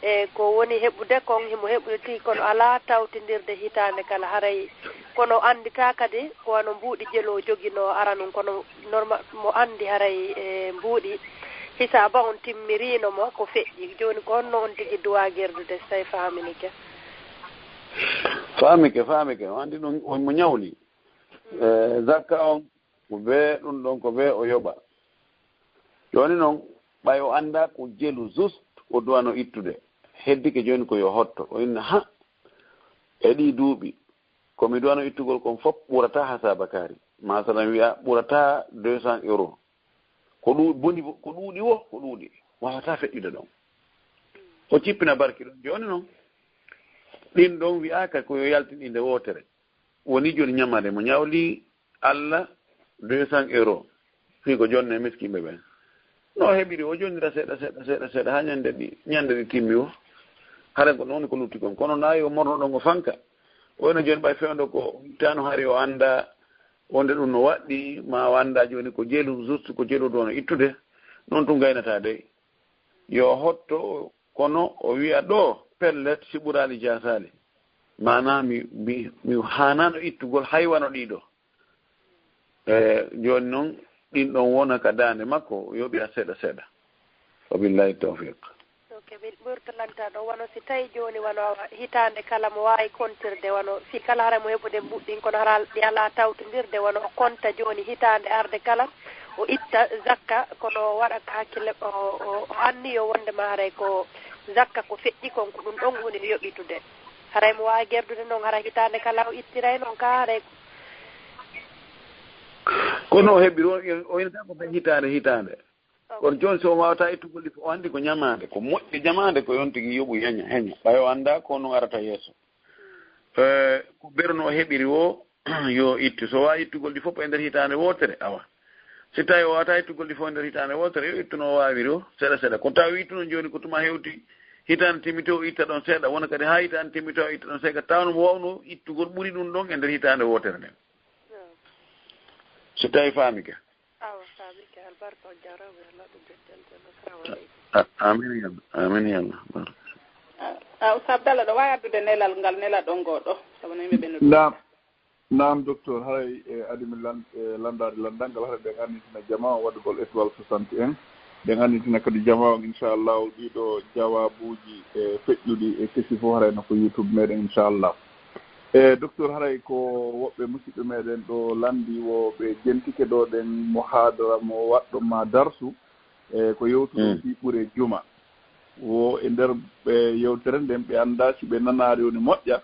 e ko woni heɓude kon himo heɓude tigi, kono alaa tawtindirde hitaande kala haray. Kono anndita kadi ko wano mbuuɗi jelu o joginoo ara nun, kono normal mo anndi haray e mbuuɗi hisaaba on timmiriino mo ko feƴƴi. Jooni ko honno on tigi duwa gerdude so tawi faaminike? Faamike, faamike. O anndi ɗum on mo ñawli. E zakka on ko bee ɗum ɗon ko bee o yoɓa. Jooni non ɓay o annda ko jelu just o duwano ittude. Heddike jooni ko yo hotto. O inna ha e ɗi duuɓi ko mi duwano ittugol kon fof ɓurata ha sabakari. Masalan wi'a ɓurata deux cents euros. Ko ɗu boni ko ɗuuɗi wo ko ɗuuɗi. Wawata feƴƴude ɗon. O cippina barki ɗon. Jooni non ɗin ɗon wi'aka ko yo yaltin inde wootere. Woni jooni ñamande mo ñawli Allah deux cents euros. Fii ko jonne miskiiɓe ɓen. No heɓiri o jonnira seeɗa seeɗa seeɗa seeɗa haa ñande ɗi ñande ɗi timmi o. Haren ko noon ko lutti kon. Kono na yo morno ɗon o fanka. O ena jooni ɓay fewndo ko tano hari o annda wonde ɗum no waɗɗi ma o annda jooni ko jelu juste ko jelu ɗo no ittude. Noon tun gaynata dey. Yo hotto kono o wi'a ɗo pellet si ɓuraali jaasaali. Maanaa mi mi mi haanaano ittugol hay wano ɗiɗo. E jooni noon ɗin ɗon wona ka daande makko yoɓira seeɗa seeɗa. Wabillahi tawfiq. Ok, min ɓurtalanta ɗo wano si tawi jooni wano awa hitaande kala mo waawi kontirde wano si kala hara mo heɓude mbuɗɗin kono hara ɗi alaa tawtondirde wano o konta jooni hitaande arde kala o itta zakka kono o waɗa ka hakkille o o o anniyo wonde ma haray ko zakka ko feƴƴi kon ko ɗum ɗon woni yoɓitude. Haray mo waawi gerdude noon hara hitaande kala o ittiray noon ka haray. Kono o heɓiri o o inata ko ɓe hitaande hitaande. Kono jooni so o waawata ittugol ɗi fof o anndi ko ñamaande ko moƴƴi ñamaande ko yon tigi yoɓu heña heña ɓay o annda ko noon arata yeeso. Ko berno o heɓiri o yo ittu so waawi ittugol ɗi fof e nder hitaande wootere awa. Si tawi o waawata ittugol ɗi fof e nder hitaande wootere yo ittu no o waawiri o seeɗa seeɗa ko tawi ittuno jooni ko tuma hewti hitaande timmite o itta ɗon seeɗa wona kadi haa hitaande timmite o itta ɗon seeɗa tawno mo waawno ittugol ɓuri ɗum ɗon e nder hitaande wootere nden. So tawi faamike. Awa faamike albarka on jarama yo Allah ɗum bettel jam. Assalamu aleykum. Amin ya Allah amin ya Allah barka. A Oustaz Abdallah ɗo wawi addude nelal ngal nela ɗon ngo ɗo sabu no yimɓe ɓe noddi. Naam. Naam docteur haray e adimi lan e landaade landal ngal haray ɓe annitina jama o waɗugol étoile soixante et un. Ɓe annitina kadi jama on inchallahu ɗiɗo jawabuuji e feƴƴuɗi e kesi fof haray no ko youtube meɗen inchallah. E docteur haray ko woɓɓe musidɓe meɗen ɗo landi wo ɓe jentike ɗo ɗen muhadara mo waɗɗo ma darsu e ko yewtuɗo fii ɓure juma. Wo e nder ɓe yewtere nden ɓe annda si ɓe nanaari woni moƴƴa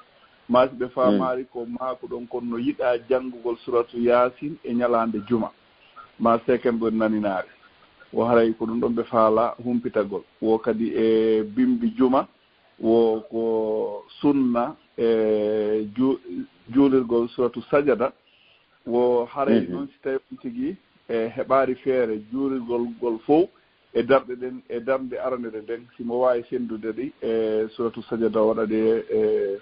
maa si ɓe faamaari ko maakuɗon kon no yiɗaa janngugol suratu yaasin e ñalaande juma maa seeken ɓe naninaari. Wo haray ko ɗum ɗon ɓe faalaa humpitagol wo kadi e bimmbi juma wo ko sunna e juulirgol suratu sajada. Wo haray noon si tawi on tigi e heɓaari feere juurirgol ngol fof e darɗe ɗen e darnde aranere nden si mo waawi senndude ɗi e suratu sajada o waɗa ɗe e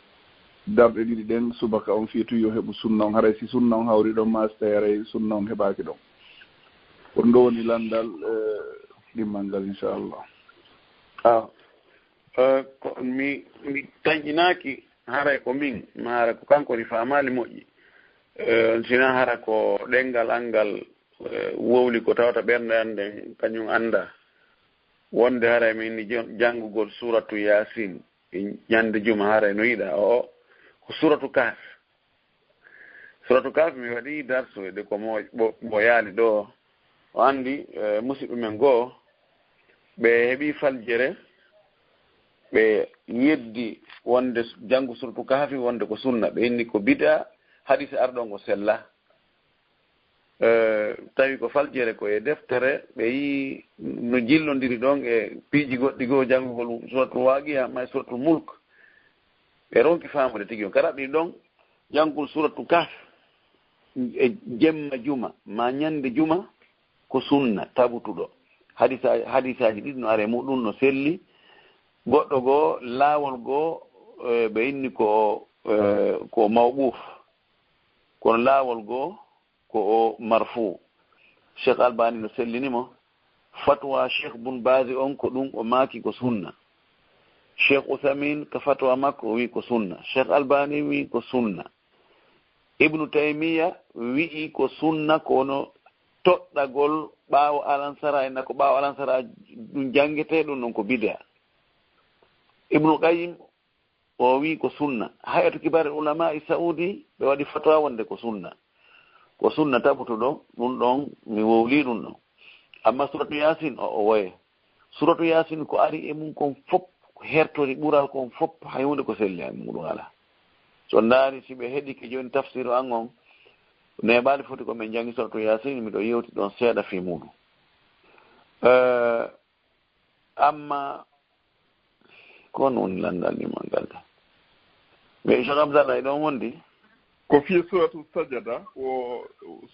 darɗe ɗiɗi ɗen subaka on fii tun yo heɓu sunna on haray si sunna on hawri ɗon maa si tawi haray sunna on heɓaaki ɗon. Ko ɗum ɗo woni lanndal e ɗimmal ngal inchallah. Aw ko mi mi tañƴinaaki haray ko min ma haray ko kanko ni faamaali moƴƴi. Sinaa hara ko ɗenngal an ngal wowli ko tawata ɓernde an nden kañum anndaa. wonde haray mi inni jon-, janngugol suuratu Yaasin e ñande juma haray no yiɗa. O, o, ko suuratu Kahf. Suuratu Kahf mi waɗi darsu e de ko mo, mo, mo yaali ɗo. O anndi, eh, musidɓe men goo, ɓe heɓi faljere, ɓe yeddi wonde janngu suuratu Kahfi wonde ko sunna. Ɓe inni ko bid'a, hadis arɗo ngo sella. Eh, tawi ko faljere ko e deftere, ɓe yii no jillondiri ɗon e piiji goɗɗi goo, janngugol Suuratul Waaqi'a, ma e Suuratul Mulk. Ɓe ronki faamude tigi on. Ka raɓɓi ɗon, janngugol Suuratul Kahf e jemma juma, ma ñande juma, ko sunna tabutuɗo. Hadisa-, hadisaaji ɗiɗi no are muɗum no selli. Goɗɗo goo, laawol goo, eh, ɓe inni ko, eh, ko mawquuf. Kono laawol goo, ko o marfu. Cheikh Albani no sellini mo. Fatwa Cheikh Bun Bazi on ko ɗum o maaki ko sunna. Cheikh Uthamin ka fatwa makko o wi ko sunna. Cheikh Albani wi ko sunna. Ibnu Taymiya wi'i ko sunna, kono toɗɗagol ɓaawo alansara, enna ko ɓaawo alansara ɗum janngetee, ɗum ɗon ko bid'a. Ibnu Qayyim o wi ko sunna. Hay'atu Kibaaril Ulama e Saudi, ɓe waɗi fatwa wonde ko sunna. Ko sunna tabutuɗo, ɗum ɗon mi wowli ɗum ɗon. Amma Suratu Yaasin, o, o woye. Suratu Yaasin ko ari e mum kon fop, ko hertori ɓural kon fop, hay huunde ko selli e muɗum alaa. So ndaari, si ɓe heɗike jooni tafsiru an on, neeɓaali foti ko min janngi Suratu Yaasin, miɗo yewti ɗon seeɗa fii muɗum. Eh, amma ko on woni lanndal limangal ngal? Mais Cheikh Abdallah, e ɗon wondi? Ko fii Suratu Sajada, ko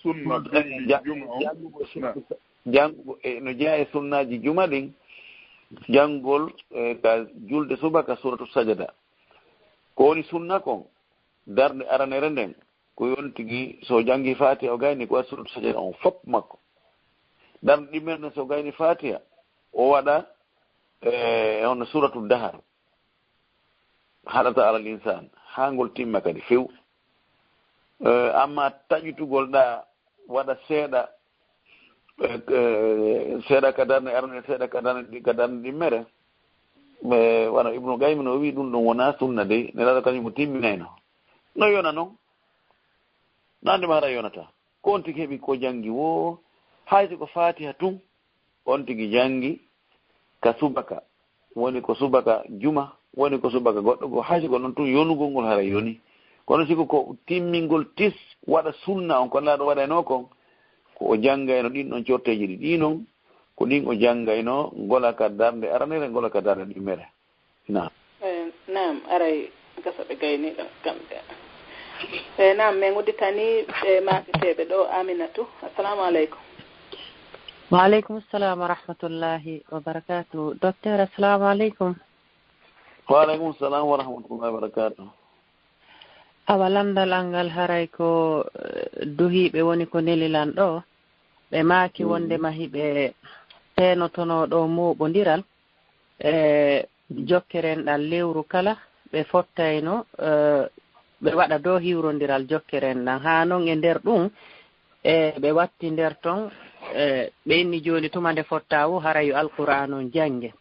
sunna ɗum ɗi ja-, juma on. Janngugo Na. Suratu sa-, janngugo, e, no jeyaa e sunnaaji juma ɗin, janngol, e, ka julde subaka Suratu Sajada. Ko woni sunna kon, darnde aranere nden, ko yon tigi, so janngi Faatiha, o gayni ko waɗi Suratu Sajada on fop makko. Darnde ɗimmere nden, so gayni Faatiha, o waɗa, e, hono Suratu Dahar. Haɗata alal insaan, haa ngol timma kadi few. E, amma taƴutugol ɗa, waɗa seeɗa, e, e, seeɗa ka darnde arande, seeɗa ka darnde ɗi-, ka darnde ɗimmere. E, wano Ibnu Qayyim no wi'i ɗum ɗon wonaa sunna dey, Nelaaɗo kañum o timminayno. No yona non? Nande ma hara yonata. Ko on tigi heɓi ko janngi woo, hay si ko Faatiha tun, on tigi janngi ka subaka, woni ko subaka juma, woni ko subaka goɗɗo goo, hay si ko non tun yonugol ngol hara yoni. Kono si ko, ko timmingol tis waɗa sunna on, ko Nelaaɗo waɗaynoo kon, ko o janngayno ɗin ɗon corteeji ɗi, ɗi non, ko ɗin o janngayno, ngola ka darnde aranere, ngola ka darnde ɗimmere. Naam. Eh, naam, aray gasa ɓe gayni ɗo kamɓe. Eh, naam, min udditani ɓe maafeteeɓe ɗo, Aminatu. Assalamu aleykum. Wa aleykum salam wa rahmatullahi wa barakatuh. Docteur, assalamu aleykum. Wa aleykum salam wa rahmatullahi wa barakatuh. Awa, lanndal an ngal haray ko, eh, duhiiɓe woni ko neli lan ɗo. Ɓe maaki wonde ma hiɓe teenotonoo ɗo mooɓondiral e jokkere enɗan lewru kala, ɓe fottayno, eh, ɓe waɗa dow hiwrondiral jokkere enɗan. Haa non e nder ɗum, e ɓe watti nder ton, e ɓe inni jooni tuma nde fotta wo hara yo Alqur'aan on jannge.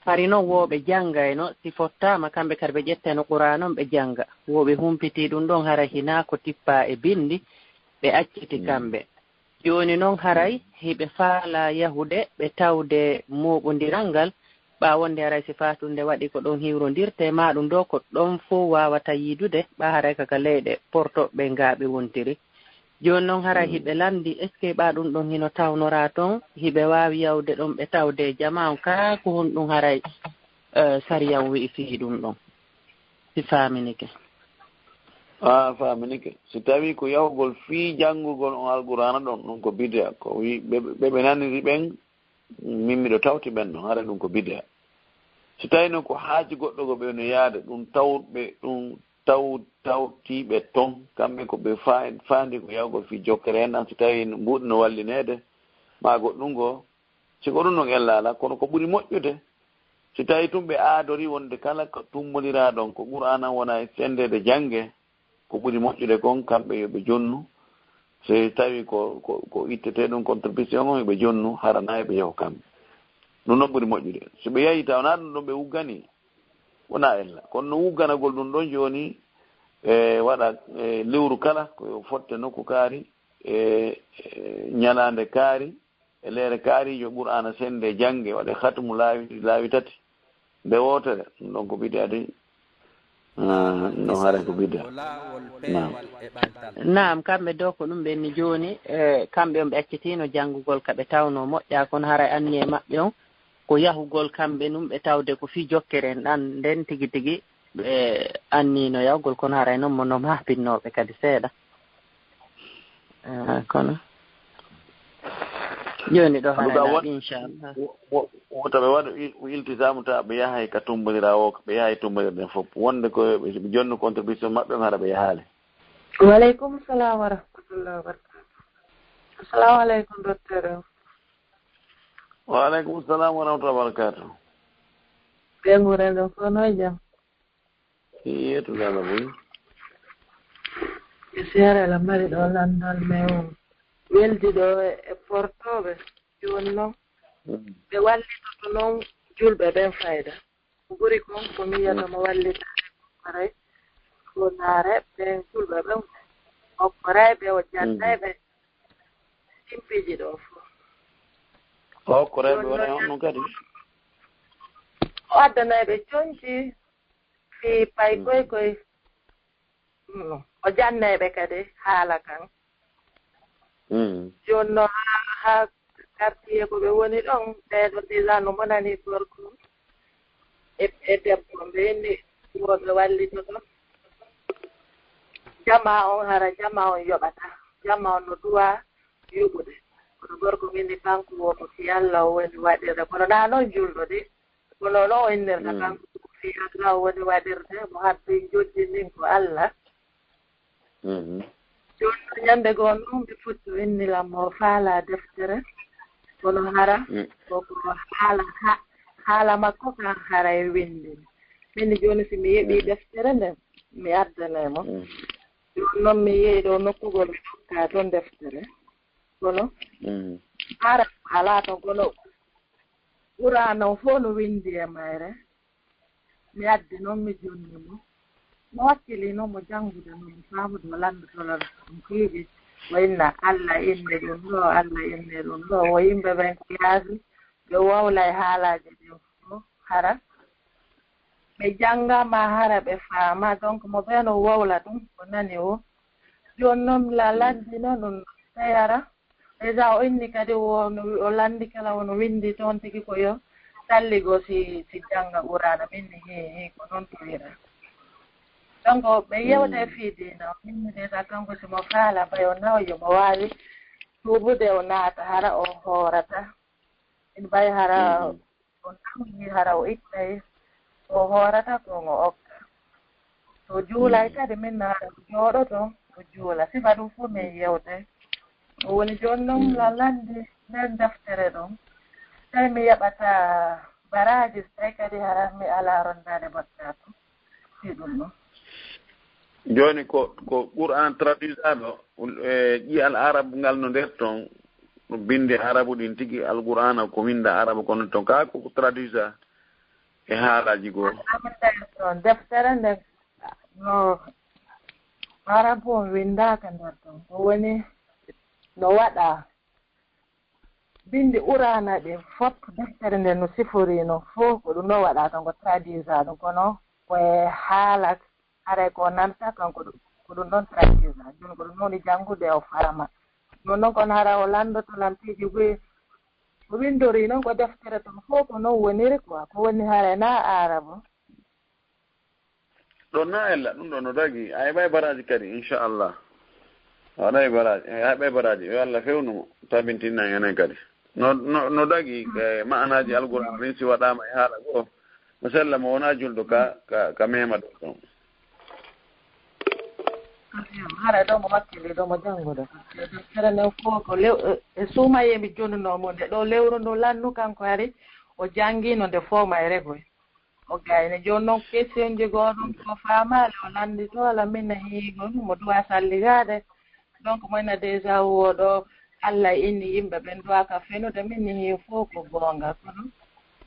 Hari non wooɓe janngayno, si fottaama, kamɓe kadi ɓe ƴettayno Qur'aan on ɓe jannga. Wooɓe humpitii ɗum ɗon hara hinaa ko tippaa e binndi, ɓe acciti kamɓe. Jooni non haray hiɓe faalaa yahude ɓe tawde mooɓondiral ngal, ɓaa wonde haray si faatunde waɗi ko ɗon hiwrondirtee, maa ɗum ɗoo ko ɗon fow waawata yiidude, ɓaa haray ka, ka leyɗe portoɓe ngaa ɓe wontiri. Jooni non haray hiɓe lanndi, est-ce que ɓaa ɗum ɗon hino tawnoraa ton, hiɓe waawi yawde ɗon ɓe tawde jamaa on, kaa ko honɗum haray, eh, sariya on wi'i fii ɗum ɗon? Si faaminike. A faaminike. Si tawii ko yahugol fii janngugol on Alqur'aana ɗon, ɗum ko bidi'a, ko wi-, ɓe, ɓe, ɓe naniri ɓen, min miɗo tawti ɓen ɗon, hara ɗum ko bidi'a. Si tawii noon ko haaju goɗɗo go ɓe no yaade, ɗum tawɓe, ɗum taw-, tawtiiɓe ton, kamɓe ko ɓe fa-, faandi ko yahugol fii jokkere en ɗan, si tawii mbuuɗi no wallineede, maa goɗɗum goo, si ko ɗum ɗon ella alaa, kono ko ɓuri moƴƴude, si tawii tun ɓe aadori wonde kala ko tummbondiraa ɗon, ko Qur'aana wona e senndeede jannge, ko ɓuri moƴƴude kon, kamɓe yo ɓe jonnu. Si tawii ko, ko, ko ittetee ɗum contribution on, yo ɓe jonnu, hara na yo ɓe yahu kamɓe. Ɗum ɗon ɓuri moƴƴude. So ɓe yahii taw naa ɗum ɗon ɓe ugganii, wonaa ella. Kono no ugganagol ɗum ɗon jooni, e waɗa, e lewru kala, ko yo fotte nokku kaari, e, e ñalaande kaari, e leere kaari, yo Qur'aana sennde jannge, waɗe khatmu laawi, laawi tati. Nde wootere, ɗum ɗon ko bid'a de. Ah, no haray ko bid'a. Naam. Naam, kamɓe ɗo ko ɗum ɓenni jooni, e, kamɓe on ɓe accitiino janngugol ka ɓe tawnoo moƴƴaa, kono haray anniye maɓɓe on ko yahugol kamɓe ɗum ɓe tawde ko fii jokkere en ɗan nden tigi tigi ɓe anniino yahugol, kono haray non mo non haapinnooɓe kadi seeɗa. Ah, kono jooni ɗo En tout cas, haray won-, inchallah. wo-, wo-, wota ɓe waɗu il-, iltisaamu tawa ɓe yahay ka tummbondiraa o, ɓe yahay tummbondirɗen fof. Wonde ko ɓe, ɓe jonno contribution maɓɓe on, hara ɓe yahaali. Wa aleykum salam wa rahmatullahi wa barakatuh. Assalamu aleykum, docteur. Wa aleykum salam wa rahmatullahi wa barakatuh. Ɓe nguren ɗon fof no e jam? Yeetu lala boy. E seere la mari ɗo lanndal, mais on weldi ɗo e, e portooɓe. Jooni noon, mm, ɓe wallitoto noon julɓe ɓen fayda. Ko ɓuri kon, ko mi yiyata, mm, mo wallitaade okkoray, ko naare ɓen julɓe ɓen okkoray ɓe, o jannay, mm, ɓe ɗin piiji ɗo fof. O okkoray ɓe wona e on ɗum kadi? O addanay ɓe conci fii pay, mm, koy koy. Mm. O jannay ɓe kadi haala kan. Mm. Jooni noon, haa, haa quartier ko ɓe woni ɗon, ɓee ɗoo déjà no monani gorko e, e debbo, ɓe inni wooɓe wallitoto. Jamaa on, hara jamaa on yoɓata. Jamaa on no duwaa yoɓude. Kono gorko min ni kanko wo ko fii Alla o woni waɗirde. Kono naa noon julɗo de. Kono no o innirta, mm, kanko ko fii Alla o woni waɗirde, mo habbi njoɓdi ndin ko Alla. Mhm. Jooni noon ñande goo noon ɓe fotti o inni lan mo o faalaa deftere. Kono hara, mm, ko, ko haala, ha-, haala makko kan hara e winndi. Min jooni si mi yeɓii, mm, deftere nden, mi addanay mo. Mm. Jooni noon mi yehi ɗo nokkugol ɓe okkaa ton deftere. Kono, mm, hara alaa ton, kono Qur'aana on fof no winndi e mayre. Mi addi noon, mi jonni mo. Mo wakkilii noon mo janngude noon, mo faamude, mo lanndotoo lan ɗum piiji. O inna Alla inni ɗum ɗo, Alla inni ɗum ɗo. Wo yimɓe ɓen ko yaasi, ɓe wowlay haalaaji ɗin fof. Hara ɓe janngaama, hara ɓe faamaa. Donc, mo ɓen o wowla ɗum, o nani o. Jooni noon, la, mm, lanndino ɗum, tawi hara. Déjà, o inni kadi, o, no, o lanndi kala, o no winndi toon tigi ko yo salligo si, si jannga Qur'aana. Min mi, hi, hi, ko noon tawira. Donc, ɓe yewta, mm, e fii diina. O inni déjà kanko si mo faala, ɓay o nawoyo, mo waawi tuubude, o naata, hara o hoorata. Min ɓay hara, mhm, o nawni, hara o ittay ko hoorata kon o okka. So juulay, mm, kadi min na hara o jooɗoto o juula. Sifa ɗum fof min yewtay. O woni jooni noon, mm, la lanndi nden deftere ɗon. Tawi mi yaɓata baraaji, tawi kadi hara mi alaa ronndaade bakkaatu. Si ɗum ɗo. Jooni ko, ko Qur'aan traduisaaɗo, e ƴi'al Arab ngal no nder ton, no binndi Arabu ɗin tigi, Alqur'aana ko winnda Arabu, kono ton kaa ko traduisa e haalaaji goo. Amin nder ton, deftere nden no Arabu on winndaaka nder ton, ko woni no waɗa. Binndi Qur'aana ɗin fof, deftere nden no sifori non fof, ko ɗum ɗon waɗa ton, ko traduisa ɗum, kono ko e haala, haray ko nanta kan, ko ɗum, ko ɗum ɗon traduisa. Jooni ko ɗum woni janngude o faama. Ɗum ɗon kono hara o lanndoto lan piiji buy. Ko winndori non ko deftere ton fof ko non woniri quoi, ko woni haray na Arabu. Ɗon na ella, ɗum ɗo no dagi. A heɓay baraaji kadi, inchallah. A waɗay baraaji, a heɓay baraaji. Yo Allah fewnu mo, tabintinna en enen kadi. No, no, no dagi, eh, ma'anaaji Alqur'aan ɗin si waɗaama e haala goo, mo sella mo wonaa julɗo ka, ka, ka meema ɗum ɗon. Hara ɗo mo wakkili ɗo mo janngude. E deftere nden fof ko lew-, e, e suumayee mi jonnunoo mo nde. Ɗo lewru ndu lannu kanko hari, o janngino nde fof mayre goy. O gayni. Jooni noon, question ji goo ɗum ko faamaali, o lannditoo, ala min na hiigol, mo duwaa salligaade. Donc, mo ina déjà woo ɗo, Allah inni yimɓe ɓen duwaa ka fenude, min ni hii fof ko goonga. Kono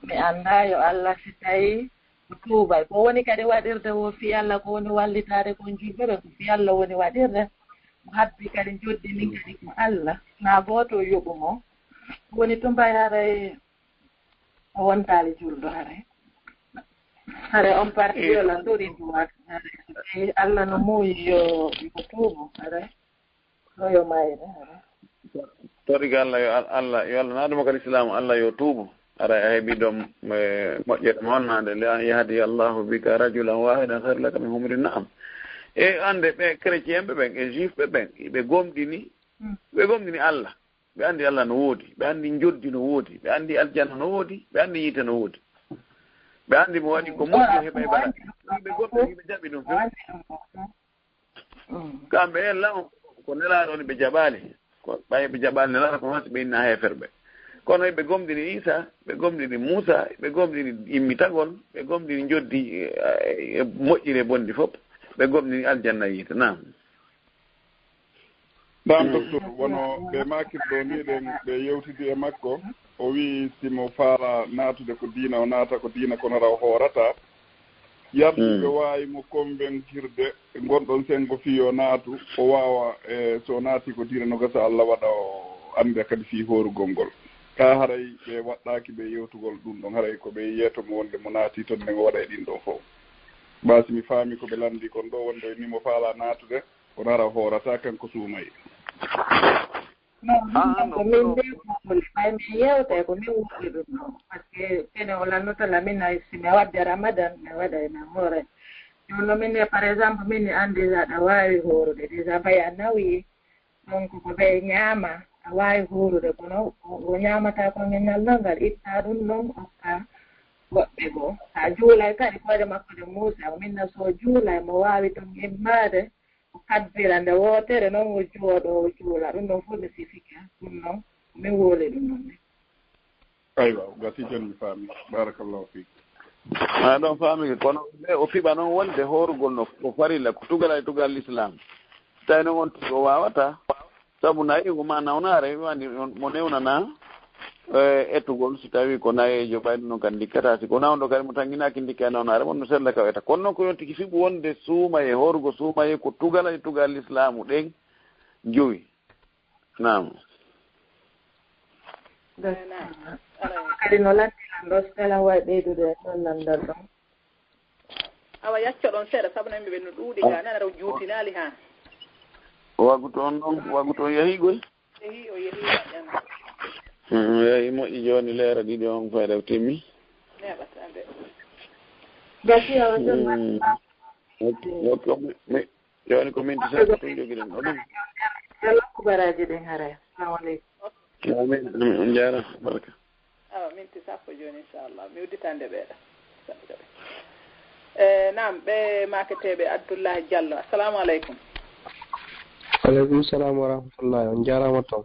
Mi anndaa yo Allah si tawi o tuubay. Ko woni kadi waɗirde wo fii Allah, ko woni wallitaade kon julɓe ɓe, ko fii Allah woni waɗirde. Mo habbi kadi njoddi ndin kadi ko Allah. Naa gooto o yoɓu mo. Ko woni tun mbay haray o wontaali julɗo haray. Haray on parti yo la tori duwaat. Haray so tawi Allah no muuyi yo, yo tuubu. Haray. Ɗo yo mayre, hara. Torike Allah yo Al-, Allah, yo Allah naadu mo kadi Islaamu, Allah yo tuubu. Ara a heɓi ɗon, eh, moƴƴere mo wonnaande, "La an yahdi Allahu bika rajulan wahidan khairun laka min humri na'am." E annde ɓe chrétien ɓe ɓen, e juif ɓe ɓen, ɓe gomɗini, Mm. ɓe gomɗini Allah. Ɓe anndi Allah no woodi, ɓe anndi njoddi no woodi, ɓe anndi aljanna no woodi, ɓe anndi yiite no woodi. Ɓe anndi mo waɗi ko moƴƴi o heɓay baraka. Ɓe gomɗini, ɓe jaɓi ɗum few. Mm. Kamɓe en law ko nelaaɗo woni ɓe jaɓaali. Ko ɓay ɓe jaɓaali nelaaɗo ko hasi ɓe inna heeferɓe. Kono ɓe gomɗini Iisa, ɓe gomɗini Muusa, ɓe gomɗini immitagol, ɓe gomɗini njoddi, eh, eh, moƴƴiri e bonɗi fof. Ɓe gomɗini aljanna yiite. Naam. Naam, docteur, wono ɓe maakirɗo ni ɗen, ɓe yewtidi e makko, o wi'i si mo faala naatude ko diina, o naata ko diina, kono raw hoorata. Yardi ɓe waawi mo konvenkirde, ngonɗon senngo fii yo naatu, o waawa, e, so o naati ko diina no gasa Allah waɗa o annda kadi fii hoorugol ngol. Ka haray ɓe waɗɗaaki ɓe yewtugol ɗum ɗon, haray ko ɓe yeeto mo wonde mo naati ton nden o waɗa e ɗin ɗon fof. Ba si mi faami ko ɓe lanndi kon ɗo wonde ni mo faala naatude, kono hara o hoorata kanko suumay. Non, non, non, ko min nde ko ɓay min yewta ko min wuuri ɗum ɗo. Parce que kene o lannoto la min ay si mi wadde Ramadan, mi waɗa e men hoore. Jooni no min ne, par exemple, min ne an déjà aɗa waawi hoorude. Déjà ɓay a nawi, donc ko ɓe ñaama, a waawi hoorude. Kono o, o ñaamata ko ngal ngal ngal, itta ɗum ɗon, okka woɓɓe goo. Sa juulay kadi, koyɗe makko ɗe muusa, o min na so juulay, mo waawi ɗum immaade, o kabbira nde wootere, non o jooɗo, o juula. Ɗum ɗon fof mi sifike. Ɗum ɗon, min wowli ɗum ɗon ne. Aywa, o gasi jooni mi faami. Barakallahu fiik. A ɗon faami, kono ɓe o fiɓa noon wonde hoorugol no ko farilla, ko tugal e tugal Lislaam. So tawi noon on tigi o waawataa, sabu nayi ko ma nawnaare, wani on mo newnanaa, eh, etugol, so tawi ko nayeejo, ɓayde noon kan ndikkataa. Si ko nawɗo kadi mo tannginaaki ndikka e nawnaare, wonno sella ka o eta. Kono noon ko yon tigi fiɓu wonde suumaye, hoorugol suumaye ko tugal e tugal Lislaamu ɗen jowi. Naam. Eh, naam. Kadi no lanndii lan ɗo, so tawii lan waawi ɓeydude e ɗon lanndal ɗon. Awa, yacco ɗon seeɗa, sabu no yimɓe ɓe no ɗuuɗi gaa, nana ɗo juutinaali haa. Wagu toon ɗon, wagu toon yahii goy? Yahii, o yahii, waɗɗan. Mm, yahii moƴƴi jooni leera ɗiɗi on fayda timmi. Neeɓata de. Gasi, awa, jooni. Mm. Ok, ok, mi, mi, Jooni ko minti sappo tun jogiɗen. O ɗum. Yo lokku baraaji ɗin haray. Assalamu aleykum. Amin, amin. On jaaraama. Barka. Awa, minti sappo jooni, inchallah. Mi udditande ɓeeɗa. E, naam, ɓe maaketeeɓe Abdullahi Diallo. Assalamu aleykum. Aleykum salam wa rahmatullahi. On jaaraama toon.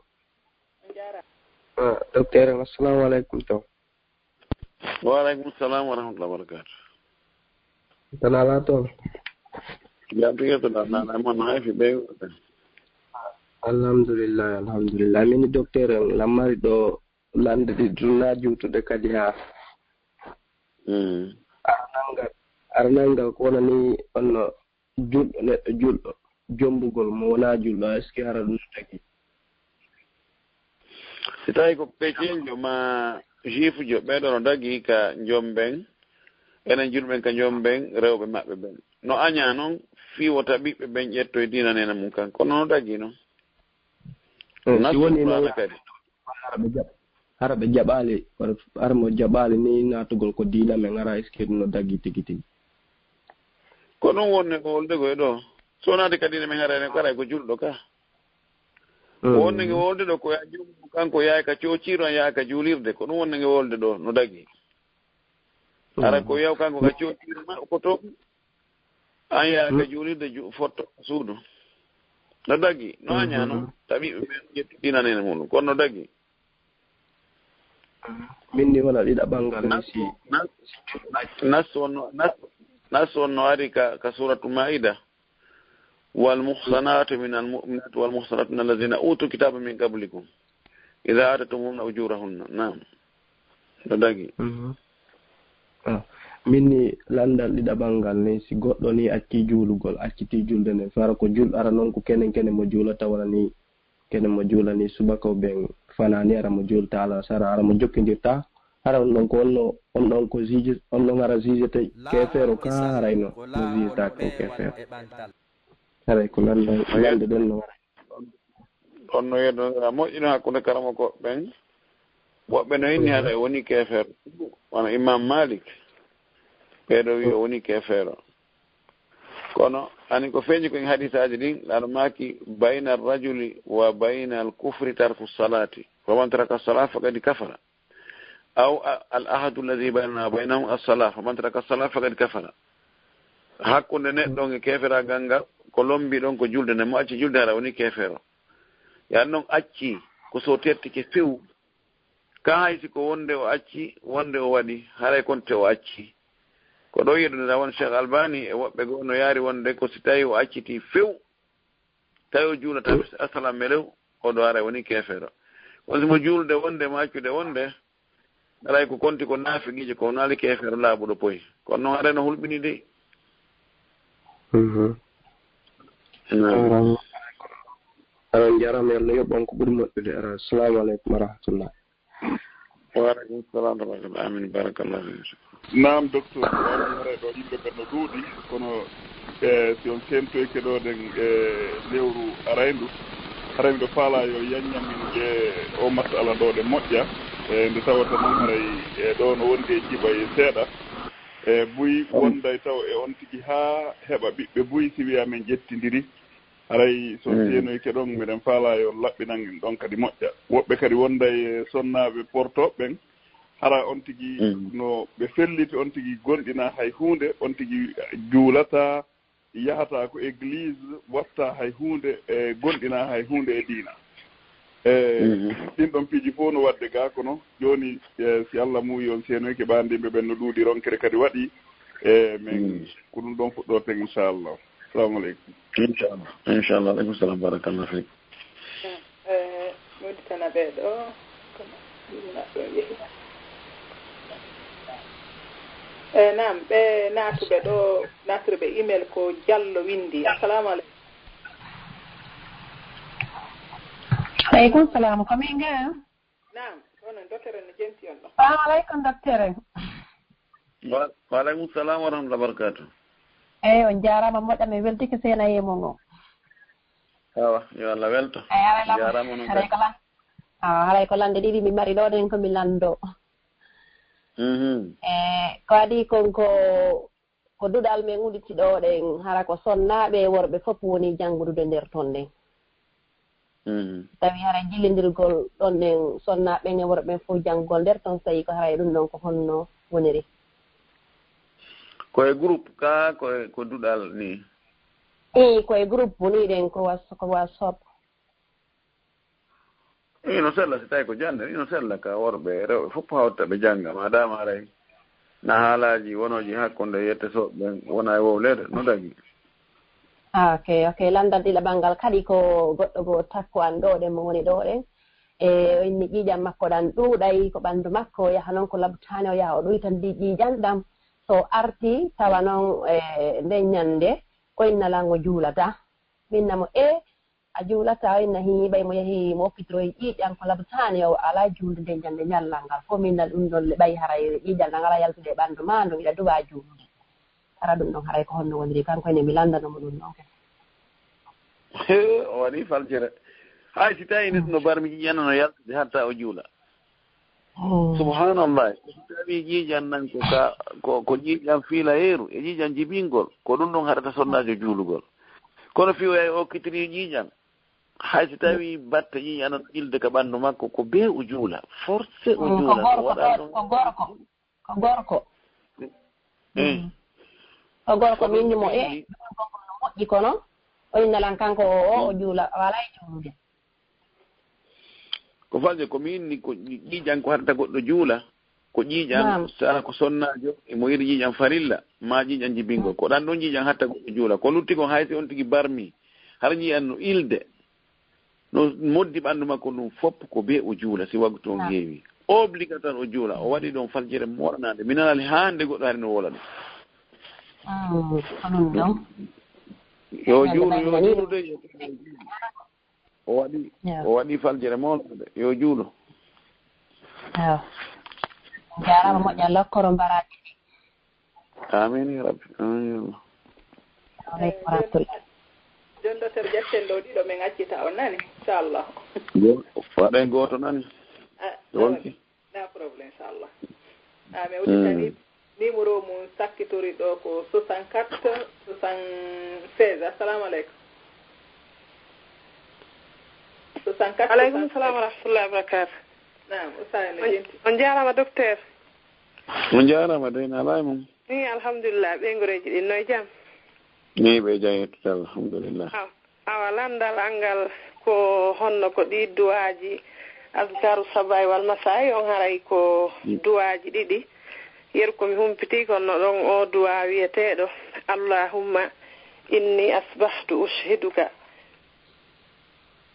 On jaaraama. Ah, docteur en, assalamu aleykum toon. Wa aleykum salam wa rahmatullahi wa barakatuh. Tan alaa toon? Jam tigi to ɗa, na, na, mon hay fi ɓe. Alhamdulillah, alhamdulillah. Min docteur en, lammari ɗo lande ɗi ɗum na juutude kadi haa. Mm. Arnangal, arnangal ko wonani on no julɗo, neɗɗo julɗo, jombugol mo wonaa julɗo, est-ce que hara ɗum no dagi? Si tawi ko pecenjo ma juifujo, ɓeeɗo no dagi ka jomben, enen julɓen ka jomben, rewɓe maɓɓe ɓen. No aña noon, fii wota ɓiɓɓe ɓen ƴettoy diina neene mum kan. Kono no dagi noon. Eh, si woni noon, kadi. Hara ɓe jaɓ-, hara ɓe jaɓaali, hara mo jaɓaali ni naatugol ko diina men, hara est-ce que ɗum no dagi tigi tigi? Ko ɗum woni ko wolde ko e ɗo. So naati ka diina men, hara enen ko, hara ko julɗo ka. Mm. Ko wonde nge wolde ɗo, ko yaa jom-, kanko yaay ka coociiru, an yaay ka juulirde. Ko ɗum wonde nge wolde ɗo, no dagi. Hara ko yaw kanko ka coociiru ma, ko toon. An yaaka juulirde ju-, fotto suudu. No dagi, no aña noon, tawi ɓe ɓen ƴetti diina neene muɗum, kono no dagi. Min ni wona ɗiɗa ɓanngal ni si. Nas, nas wonno, nas, nas wonno ari ka, ka Suratu Maida. "Wal muhsanatu minal mu'minatu wal muhsanatu minal lazina utul kitaba min qablikum. Idha ataytumuhunna ujurahunna." Naam. No dagi. Mhm. Ah, min ni lanndal ɗiɗaɓal ngal ni, si goɗɗo ni acci juulugol, acciti julde nden, hara ko jul-, hara non ko kenen kenen mo juulata wona ni, kenen mo juulani subaka o ɓen fanaani, hara mo juulta alasara, hara mo jokkindirta, hara on ɗon ko onno, on ɗon ko juge, on ɗon hara jugete keefeero ka, haray no, mo jugeta ko keefeero. Haray ko lanndal, lannde ɗen no wara. On no yeddondira moƴƴino hakkunde karamoko ɓen. Woɓɓe no inni haɗa woni keefeero. Wano Imam Malik. Ɓeeɗo wi o woni keefeero. Kono ani ko feeñi ko en hadisaaji ɗin, aɗa maaki bayna rajuli wa bayna al kufri tarku salati. Wa man taraka salata faqad kafara. Aw a-, al ahadu alladhi baynana wa baynahum as-salah, faman taraka as-salah faqad kafara. Hakkunde neɗɗo on e keeferaagal ngal, ko lombi ɗon ko julde, nde mo acci julde hara woni keefeero. Yan non acci ko so tettike few, ka hay si ko wonde o acci, wonde o waɗi, haray konte o acci. Ko ɗo yeɗunira won Cheikh Albani e woɓɓe goo no yaari wonde ko si tawi o acciti few, tawi o juulata bis asalam melew, oɗo ara woni keefeero. Kono si mo juulde wonde, mo accude wonde, aray ko konti ko naafiqiijo, ko naali keefeero laaɓuɗo poy. Kono noon aray no hulɓini dey. Mhm. Naam. Aran, aran jarama, Yalla yoɓ on ko ɓuri moƴƴude. Aran, assalamu aleykum wa rahmatullah. Wa aleykum salam wa rahmatullah. Amin, barakallahu fiik. Naam, docteur, mi anndi haray ɗo yimɓe ɓen no ɗuuɗi, kono e si on seentoyke ɗo ɗen e lewru arayndu, haray miɗo faalaa yo yanñan min e o masala ɗo ɗe moƴƴa, e nde tawata noon haray e ɗo no wondi e jiɓa e seeɗa, e buy wonday taw e on tigi haa heɓa ɓiɓɓe buy si wiyaa min ƴettindiri. Haray so seenoyke ɗon, miɗen faalaa yo laɓɓinan en ɗon kadi moƴƴa. Woɓɓe kadi wonday e sonnaaɓe portooɓe ɓen, hara on tigi no ɓe felliti, on tigi gonɗinaa hay huunde, on tigi juulataa, yahataa ko église, waɗtaa hay huunde, e gonɗinaa hay huunde e diina. E ɗin ɗon piiji fof no waɗde gaa, kono jooni e si Allah muuyi on seenoyke, ɓaandiimɓe ɓen no ɗuuɗi, ronkere kadi waɗi, e min ko ɗum ɗon fuɗɗorten inchallah. Assalamu aleykum. Inchallah, inchallah. Aleykum salam, barakallah fiik. Eh, mi udditana ɓe ɗo. Eh, naam, ɓe naatuɓe ɗo, naatuɓe email ko Jallo windi. Assalamu aleykum. Aleykum salam, ko min ga? Naam, onon doktore no jenti on ɗo. Salamu aleykum doktore. Wa-, wa aleykum salam wa rahmatullahi wa barakatuh. Eyi, on jaaraama moƴƴa, min weltike seenayee mon o. Awa, yo Allah welto. Eyi, haray lam-, jaaraama onon haray kadi. Ko lan-, awa, haray ko lande ɗiɗi mi mari ɗo ɗen ko mi lando. Mhm. E ko adi kon ko, ko duɗal men udditi ɗo ɗen, hara ko sonnaaɓe e worɓe fof woni janngudude nder ton ɗen. Mhm. Tawi hara jillindirgol ɗon ɗen sonnaaɓe ɓen e worɓe ɓen fof janngugol nder ton, so tawi ko haray ɗum ɗon ko honno woniri? Ko e groupe ka, ko e, ko duɗal ni? Ii, ko e groupe ni ɗen, ko was-, ko WhatsApp. Ino sella, si tawi ko jannde, ino sella ka worɓe e rewɓe fof hawta ɓe jannga, ma dama haray na haalaaji wonooji hakkunde yettesoɓe ɓen wona e wowleede, no dagi? Ah, ok, ok. Landal ɗiɗaɓal ngal kadi ko goɗɗo goo takko an ɗo ɗen mo woni ɗo ɗen. E o inni ƴiiƴan makko ɗan ɗuuɗay ko ɓanndu makko, o yaha noon ko labtaani, o yaha o ɗuyta ndi ƴiiƴan ɗan. So o arti, tawa noon e nden ñannde, ko inna lan o juulata. Min na mo, e a juulata, o inna hii, ɓay mo yahi mo okkitoroyi ƴiiƴan ko labtaani, o alaa juulde nden ñannde ñallal ngal. Ko min na ɗum ɗon le, ɓay haray ƴiiƴan ɗan alaa yaltude e ɓanndu maa, ndu iɗa duwaa juulude. Hara ɗum ɗon haray ko honno woniri, kanko ene mi lanndano mo ɗum ɗon kadi. He, o waɗi faljere. Hay si tawi neɗɗo no barmi ƴiiƴan no yaltude hatta o juula. Hmm. Subhanallah. Si tawi ƴiiƴan nan ko ka, ko, ko ƴiiƴan fiilayeeru e ƴiiƴan jibingol, ko ɗum ɗon haɗata sonnaajo juulugol. Kono fii o yahi o okkitiri ƴiiƴan, hay si tawi batte ƴiiƴan no ilde ka ɓanndu makko, ko bee o juula. Forcé o Hmm, ko juula. gorko, Waɗa ɗo, ko gorko. Ko gorko. Eh. Ko gorko Ko min ni mo ɗum e, gorko no moƴƴi kono, o inna lan kanko o, o, o juula, o alaa e juulude. Ko falje ko min ni ko ƴiiƴan ko haɗata goɗɗo juula, ko ƴiiƴan Naam. sara ko sonnaajo, e mo iri ƴiiƴan farilla, ma ƴiiƴan jibingol. Ko ɗan ɗon ƴiiƴan hatta goɗɗo juula. Ko lutti kon hay si on tigi barmi, hara ƴiiƴan no ilde, no moddi ɓanndu makko ndun fof ko bee o juula si waktu on Naam. heewi. obligatoire o juula. O waɗi ɗon faljere moɗanaande. Mi nanali hannde goɗɗo hari no woola ɗum. Mm, ko ɗum ɗon. Yo juulu, yo juulu de. O waɗi, Ya. o waɗi faljere moɗanaande. Yo juulu. Awa. Jaaraama moƴƴa lokkoro mbaraaji. Amin ya rabbi. Amin ya Allah. Aleykum wa rahmatullah. Jon docteur ƴetten ɗo ɗiɗo min accita on nani inchallah. Go- Waɗen gooto nani. Ah, Wonki. Na problème inchallah. Ah, mais udditani numéro mum sakkitori ɗo ko soixante-quatre soixante-seize. Assalamu aleykum. Soixante-quatre. Aleykum salam wa rahmatullahi wa barakatu. Naam, ustaz no jenti. On jaarama docteur. On jaarama dey na alay mum. Ni alhamdulillah, ɓeygureji ɗin no e jam? Ni ɓe jam yettude alhamdulillah. Aw- Awa landal angal ko honno ko ɗi duwaaji azkaru sabahi wal masa'i on haray ko duwaaji ɗiɗi. Yeru ko mi humpiti ko no ɗon o duwa wiyeteeɗo allahumma inni asbahtu ushiduka.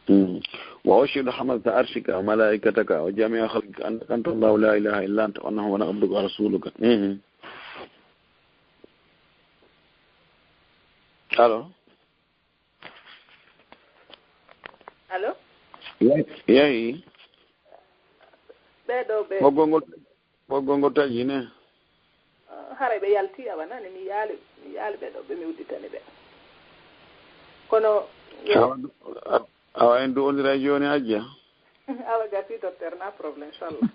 Mm. Wa ushidu hamalata arshika wa malaikataka wa jami'a khalqika annaka anta Allahu la ilaha illa anta wa annahu ana abduka wa rasuluka. Mhm. Allo? Allo? Ye- Yehi. Ɓeɗo ɓe Ɓoggol ngol ɓoggol ngol taƴi ne. Haray ɓe yalti awa nani mi yaali mi yaali ɓeɗo ɓe mi udditani ɓe. Kono Awa, awa en duwondira joni hajja. Awa gasi docteur na problème inchallah.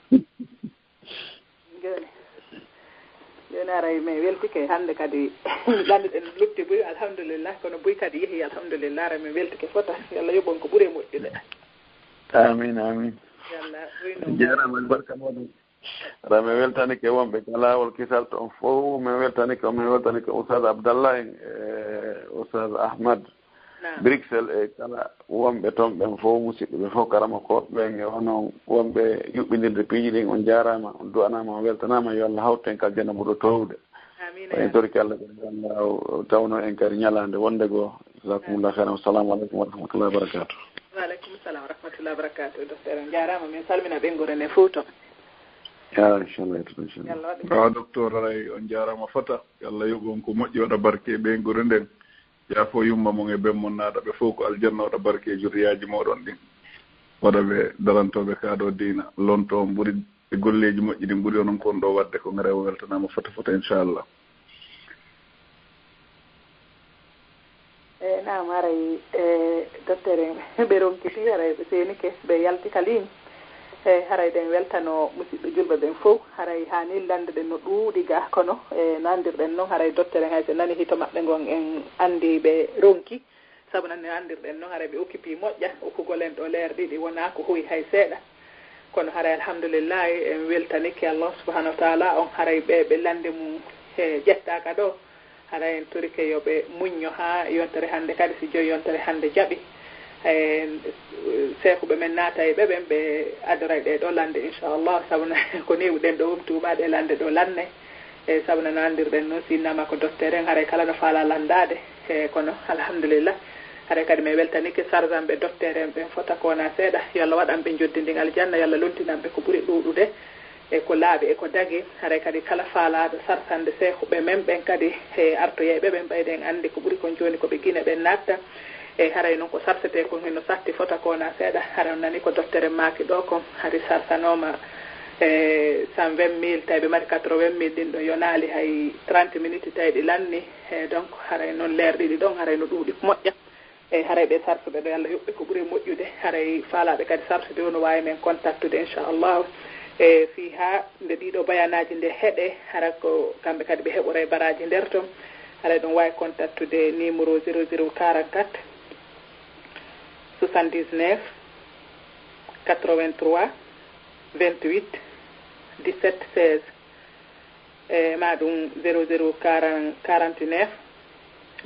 Joni joni aray mi weltike hannde kadi landuɗen lutti buy alhamdulillah kono buy kadi yeehi alhamdulillah aray mi weltike fota yalla yoɓon ko ɓuri e moƴƴude. Amin amin. Yalla buy no Jarama barka moɗon. Aray mi weltanike wonɓe ka laawol kisal toon fof mi weltanike mi weltanike oustad abdallah en e oustad ahmad. Bruxelles e kala wonɓe toon ɓen fof musidɓe ɓe fof karamokooɓe ɓen e onon wonɓe yuɓɓindirde piiji ɗin on jaaraama on du'anaama on weltanaama yo Allah hawtu en ka aljanna ɓurɗo toowde. En torki Allah kadi Allah tawno en kadi ñalaande wonde goo. Jazakumullah khairan wassalamu aleykum warahmatullahi wabarakatuh. Waaleykum salam warahmatullahi wabarakatuh docteur on jaaraama min salmina ɓenngure nde fof toon. Ya inchallah inchallah. Yalla waɗ Awa docteur aray on jaaraama fota yo Allah yoɓ on ko moƴƴi waɗa barke e ɓeynguure nden. Yaafo yumma mon e ben mon naaɗa ɓe fof ko aljanna waɗa barke e jurriyaaji mooɗon ɗin. Waɗa ɓe darantooɓe kaa ɗoo diina lonto on ɓuri e golleeji moƴƴi ɗin ɓuri onon kon ɗoo waɗde ko ngara o weltanaama fota fota inchallah. Eyi naam haray e docteur en ɓe ronkiti haray ɓe seenike ɓe yalti ka ligne. Eyi haray ɗen weltano musidɓe julɓe ɓen fof haray haa ni lannduɗen no ɗuuɗi ga kono e no anndirɗen noon haray docteur en hay so nani hito maɓɓe ngon en anndi ɓe ronki. Sabu nan no anndirɗen noon haray ɓe occupé moƴƴa okkugol en ɗo leer ɗiɗi wonaa ko huwi hay seeɗa. Kono haray alhamdulillahi en weltanike Allah subhanahu wa taala on haray ɓe ɓe lannde mum e ƴettaaka ɗo. Haray en torike yo ɓe muñño haa yontere hannde kadi si joyi yontere hannde jaɓi. E seekuɓe men naata e ɓe ɓen ɓe adoray ɗe ɗo lannde inchallah sabu na ko newi ɗen ɗo womtuɓa ɗe lannde ɗo lanne. E sabu na no anndirɗen noon si innama ko docteur en haray kala no faala lanndaade. E kono alhamdulillah haray kadi mi weltanike sardanɓe docteur en ɓen fota ko wona seeɗa yo Allah waɗan ɓe joddi ndin aljanna yo Allah lontinan ɓe ko ɓuri ɗuuɗude. E ko laaɓi e ko dagi haray kadi kala faalaaɗo sarsande seekuɓe men ɓen kadi e artoyayɓe ɓen ɓayde en anndi ko ɓuri kon jooni ko ɓe gine ɓen natta. E haray noon ko sarsete kon hino satti fota ko wona seeɗa haray on nani ko docteur en maaki ɗo kon hari sarsanooma e cent vingt mille tawi ɓe mari quatre vingt mille ɗin ɗo yonaali hay trente minutes tawi ɗi lanni. E donc haray noon leer ɗiɗi ɗon haray no ɗuuɗi moƴƴa. Eyi haray ɓe sarsuɓe ɗo yo Allah yoɓɓe ko ɓuri moƴƴude haray faalaaɓe kadi sarsude o no waawi men contactude inchallahu. E fii haa nde ɗiɗo bayanaaji nde heɗe hara ko kamɓe kadi ɓe heɓoray baraaji nder toon. Haray ɗum waawi contactude numéro zéro zéro quarante-quatre soixante-dix-neuf quatre-vingt-trois vingt-huit dix-sept seize. E ma ɗum zéro zéro quarante-neuf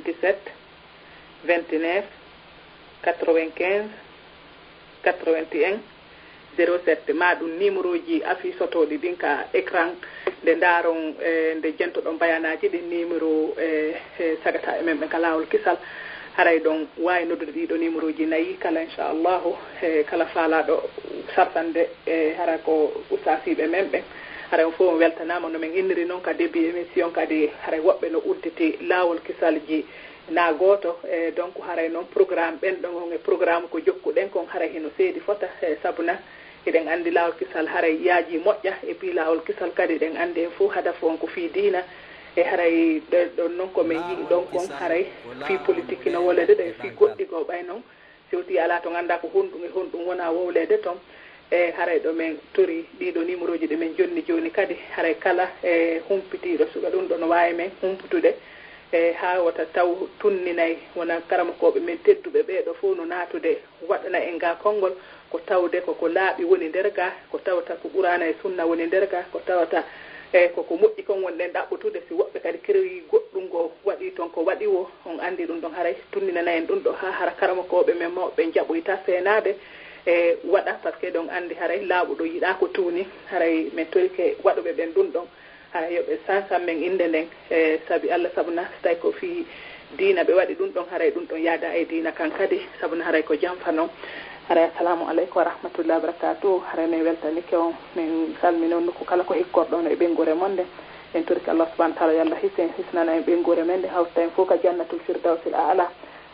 dix-sept vingt-neuf quatre-vingt-quinze quatre-vingt-un zéro sept ma ɗum numéro ji affiche otooɗi ɗin ka écran nde ndaaron e nde jentoɗon bayanaaji ɗin numéro e sagata e men ɓen ka laawol kisal. Haray ɗon waawi noddude ɗiiɗo numéro ji nayi kala, inchallahu, e kala faalaaɗo sartande, e hara ko ustaasiiɓe men ɓen. Haray on fof on weltanaama, no men inniri noon ka début émission kadi, haray woɓɓe no udditi laawol kisalji na gooto. E donc haray noon programme ɓen ɗon on e programme ko jokkuɗen kon haray hino seedi fota, e sabuna hiɗen anndi laawol kisal haray yaaji moƴƴa, e puis laawol kisal kadi eɗen anndi en fof hadafu on ko fii diina. E haray ɗe-, ɗon noon ko men yi'i ɗon kon haray fii politique hino woleede ɗo e fii goɗɗi goo ɓay noon. Si woti alaa to nganndaa ko honɗum e honɗum wona wowleede ton. E haray ɗo men tori ɗiiɗo numéro ji ɗe men jonni jooni kadi, haray kala e humpitiiɗo suka ɗum ɗo no waawi men humputude. E haa wota taw tunninay wona karamokooɓe men tedduɓe ɓee ɗo fof no naatude waɗana en ga konngol, ko tawde koko laaɓi woni nder ga, ko tawata ko Quraana e Sunna woni nder ga, ko tawata e koko moƴƴi kon wonɗen ɗaɓɓutude. Si woɓɓe kadi keroyi goɗɗum ngo waɗi ton ko waɗi wo, on anndi ɗum ɗon haray tunninana en ɗum ɗo haa hara karamokooɓe men mawɓe ɓen jaɓoyta seenaade e waɗa, par ce que ɗon anndi haray laaɓuɗo yiɗaa ko tuuni. Haray men torike waɗuɓe ɓen ɗum ɗon haray yo ɓe sansan men innde nden, e sabi Alla, sabuna si tawi ko fii diina ɓe waɗi ɗum ɗon, haray ɗum ɗon yaada e diina kan kadi, sabuna haray ko janfa non. Haray, assalamu aleykum wa rahmatullahi wa barakatuh. Haray men weltanike on, men salmini on nokku kala ko hikkorɗon e ɓeynguure mon nden. En torike Allah subhanahu wa taala yo Allah hisen, hisnana en ɓeynguure men nden, hawta en fof ka jannatul firdawsil a'la.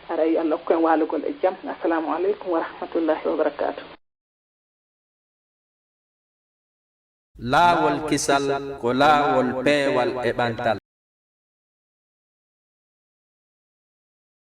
Haray yo Allah okku en waalugol e jam. Assalamu aleykum wa rahmatullahi wa barakatuh. Laawol kisal ko laawol peewal e ɓantal.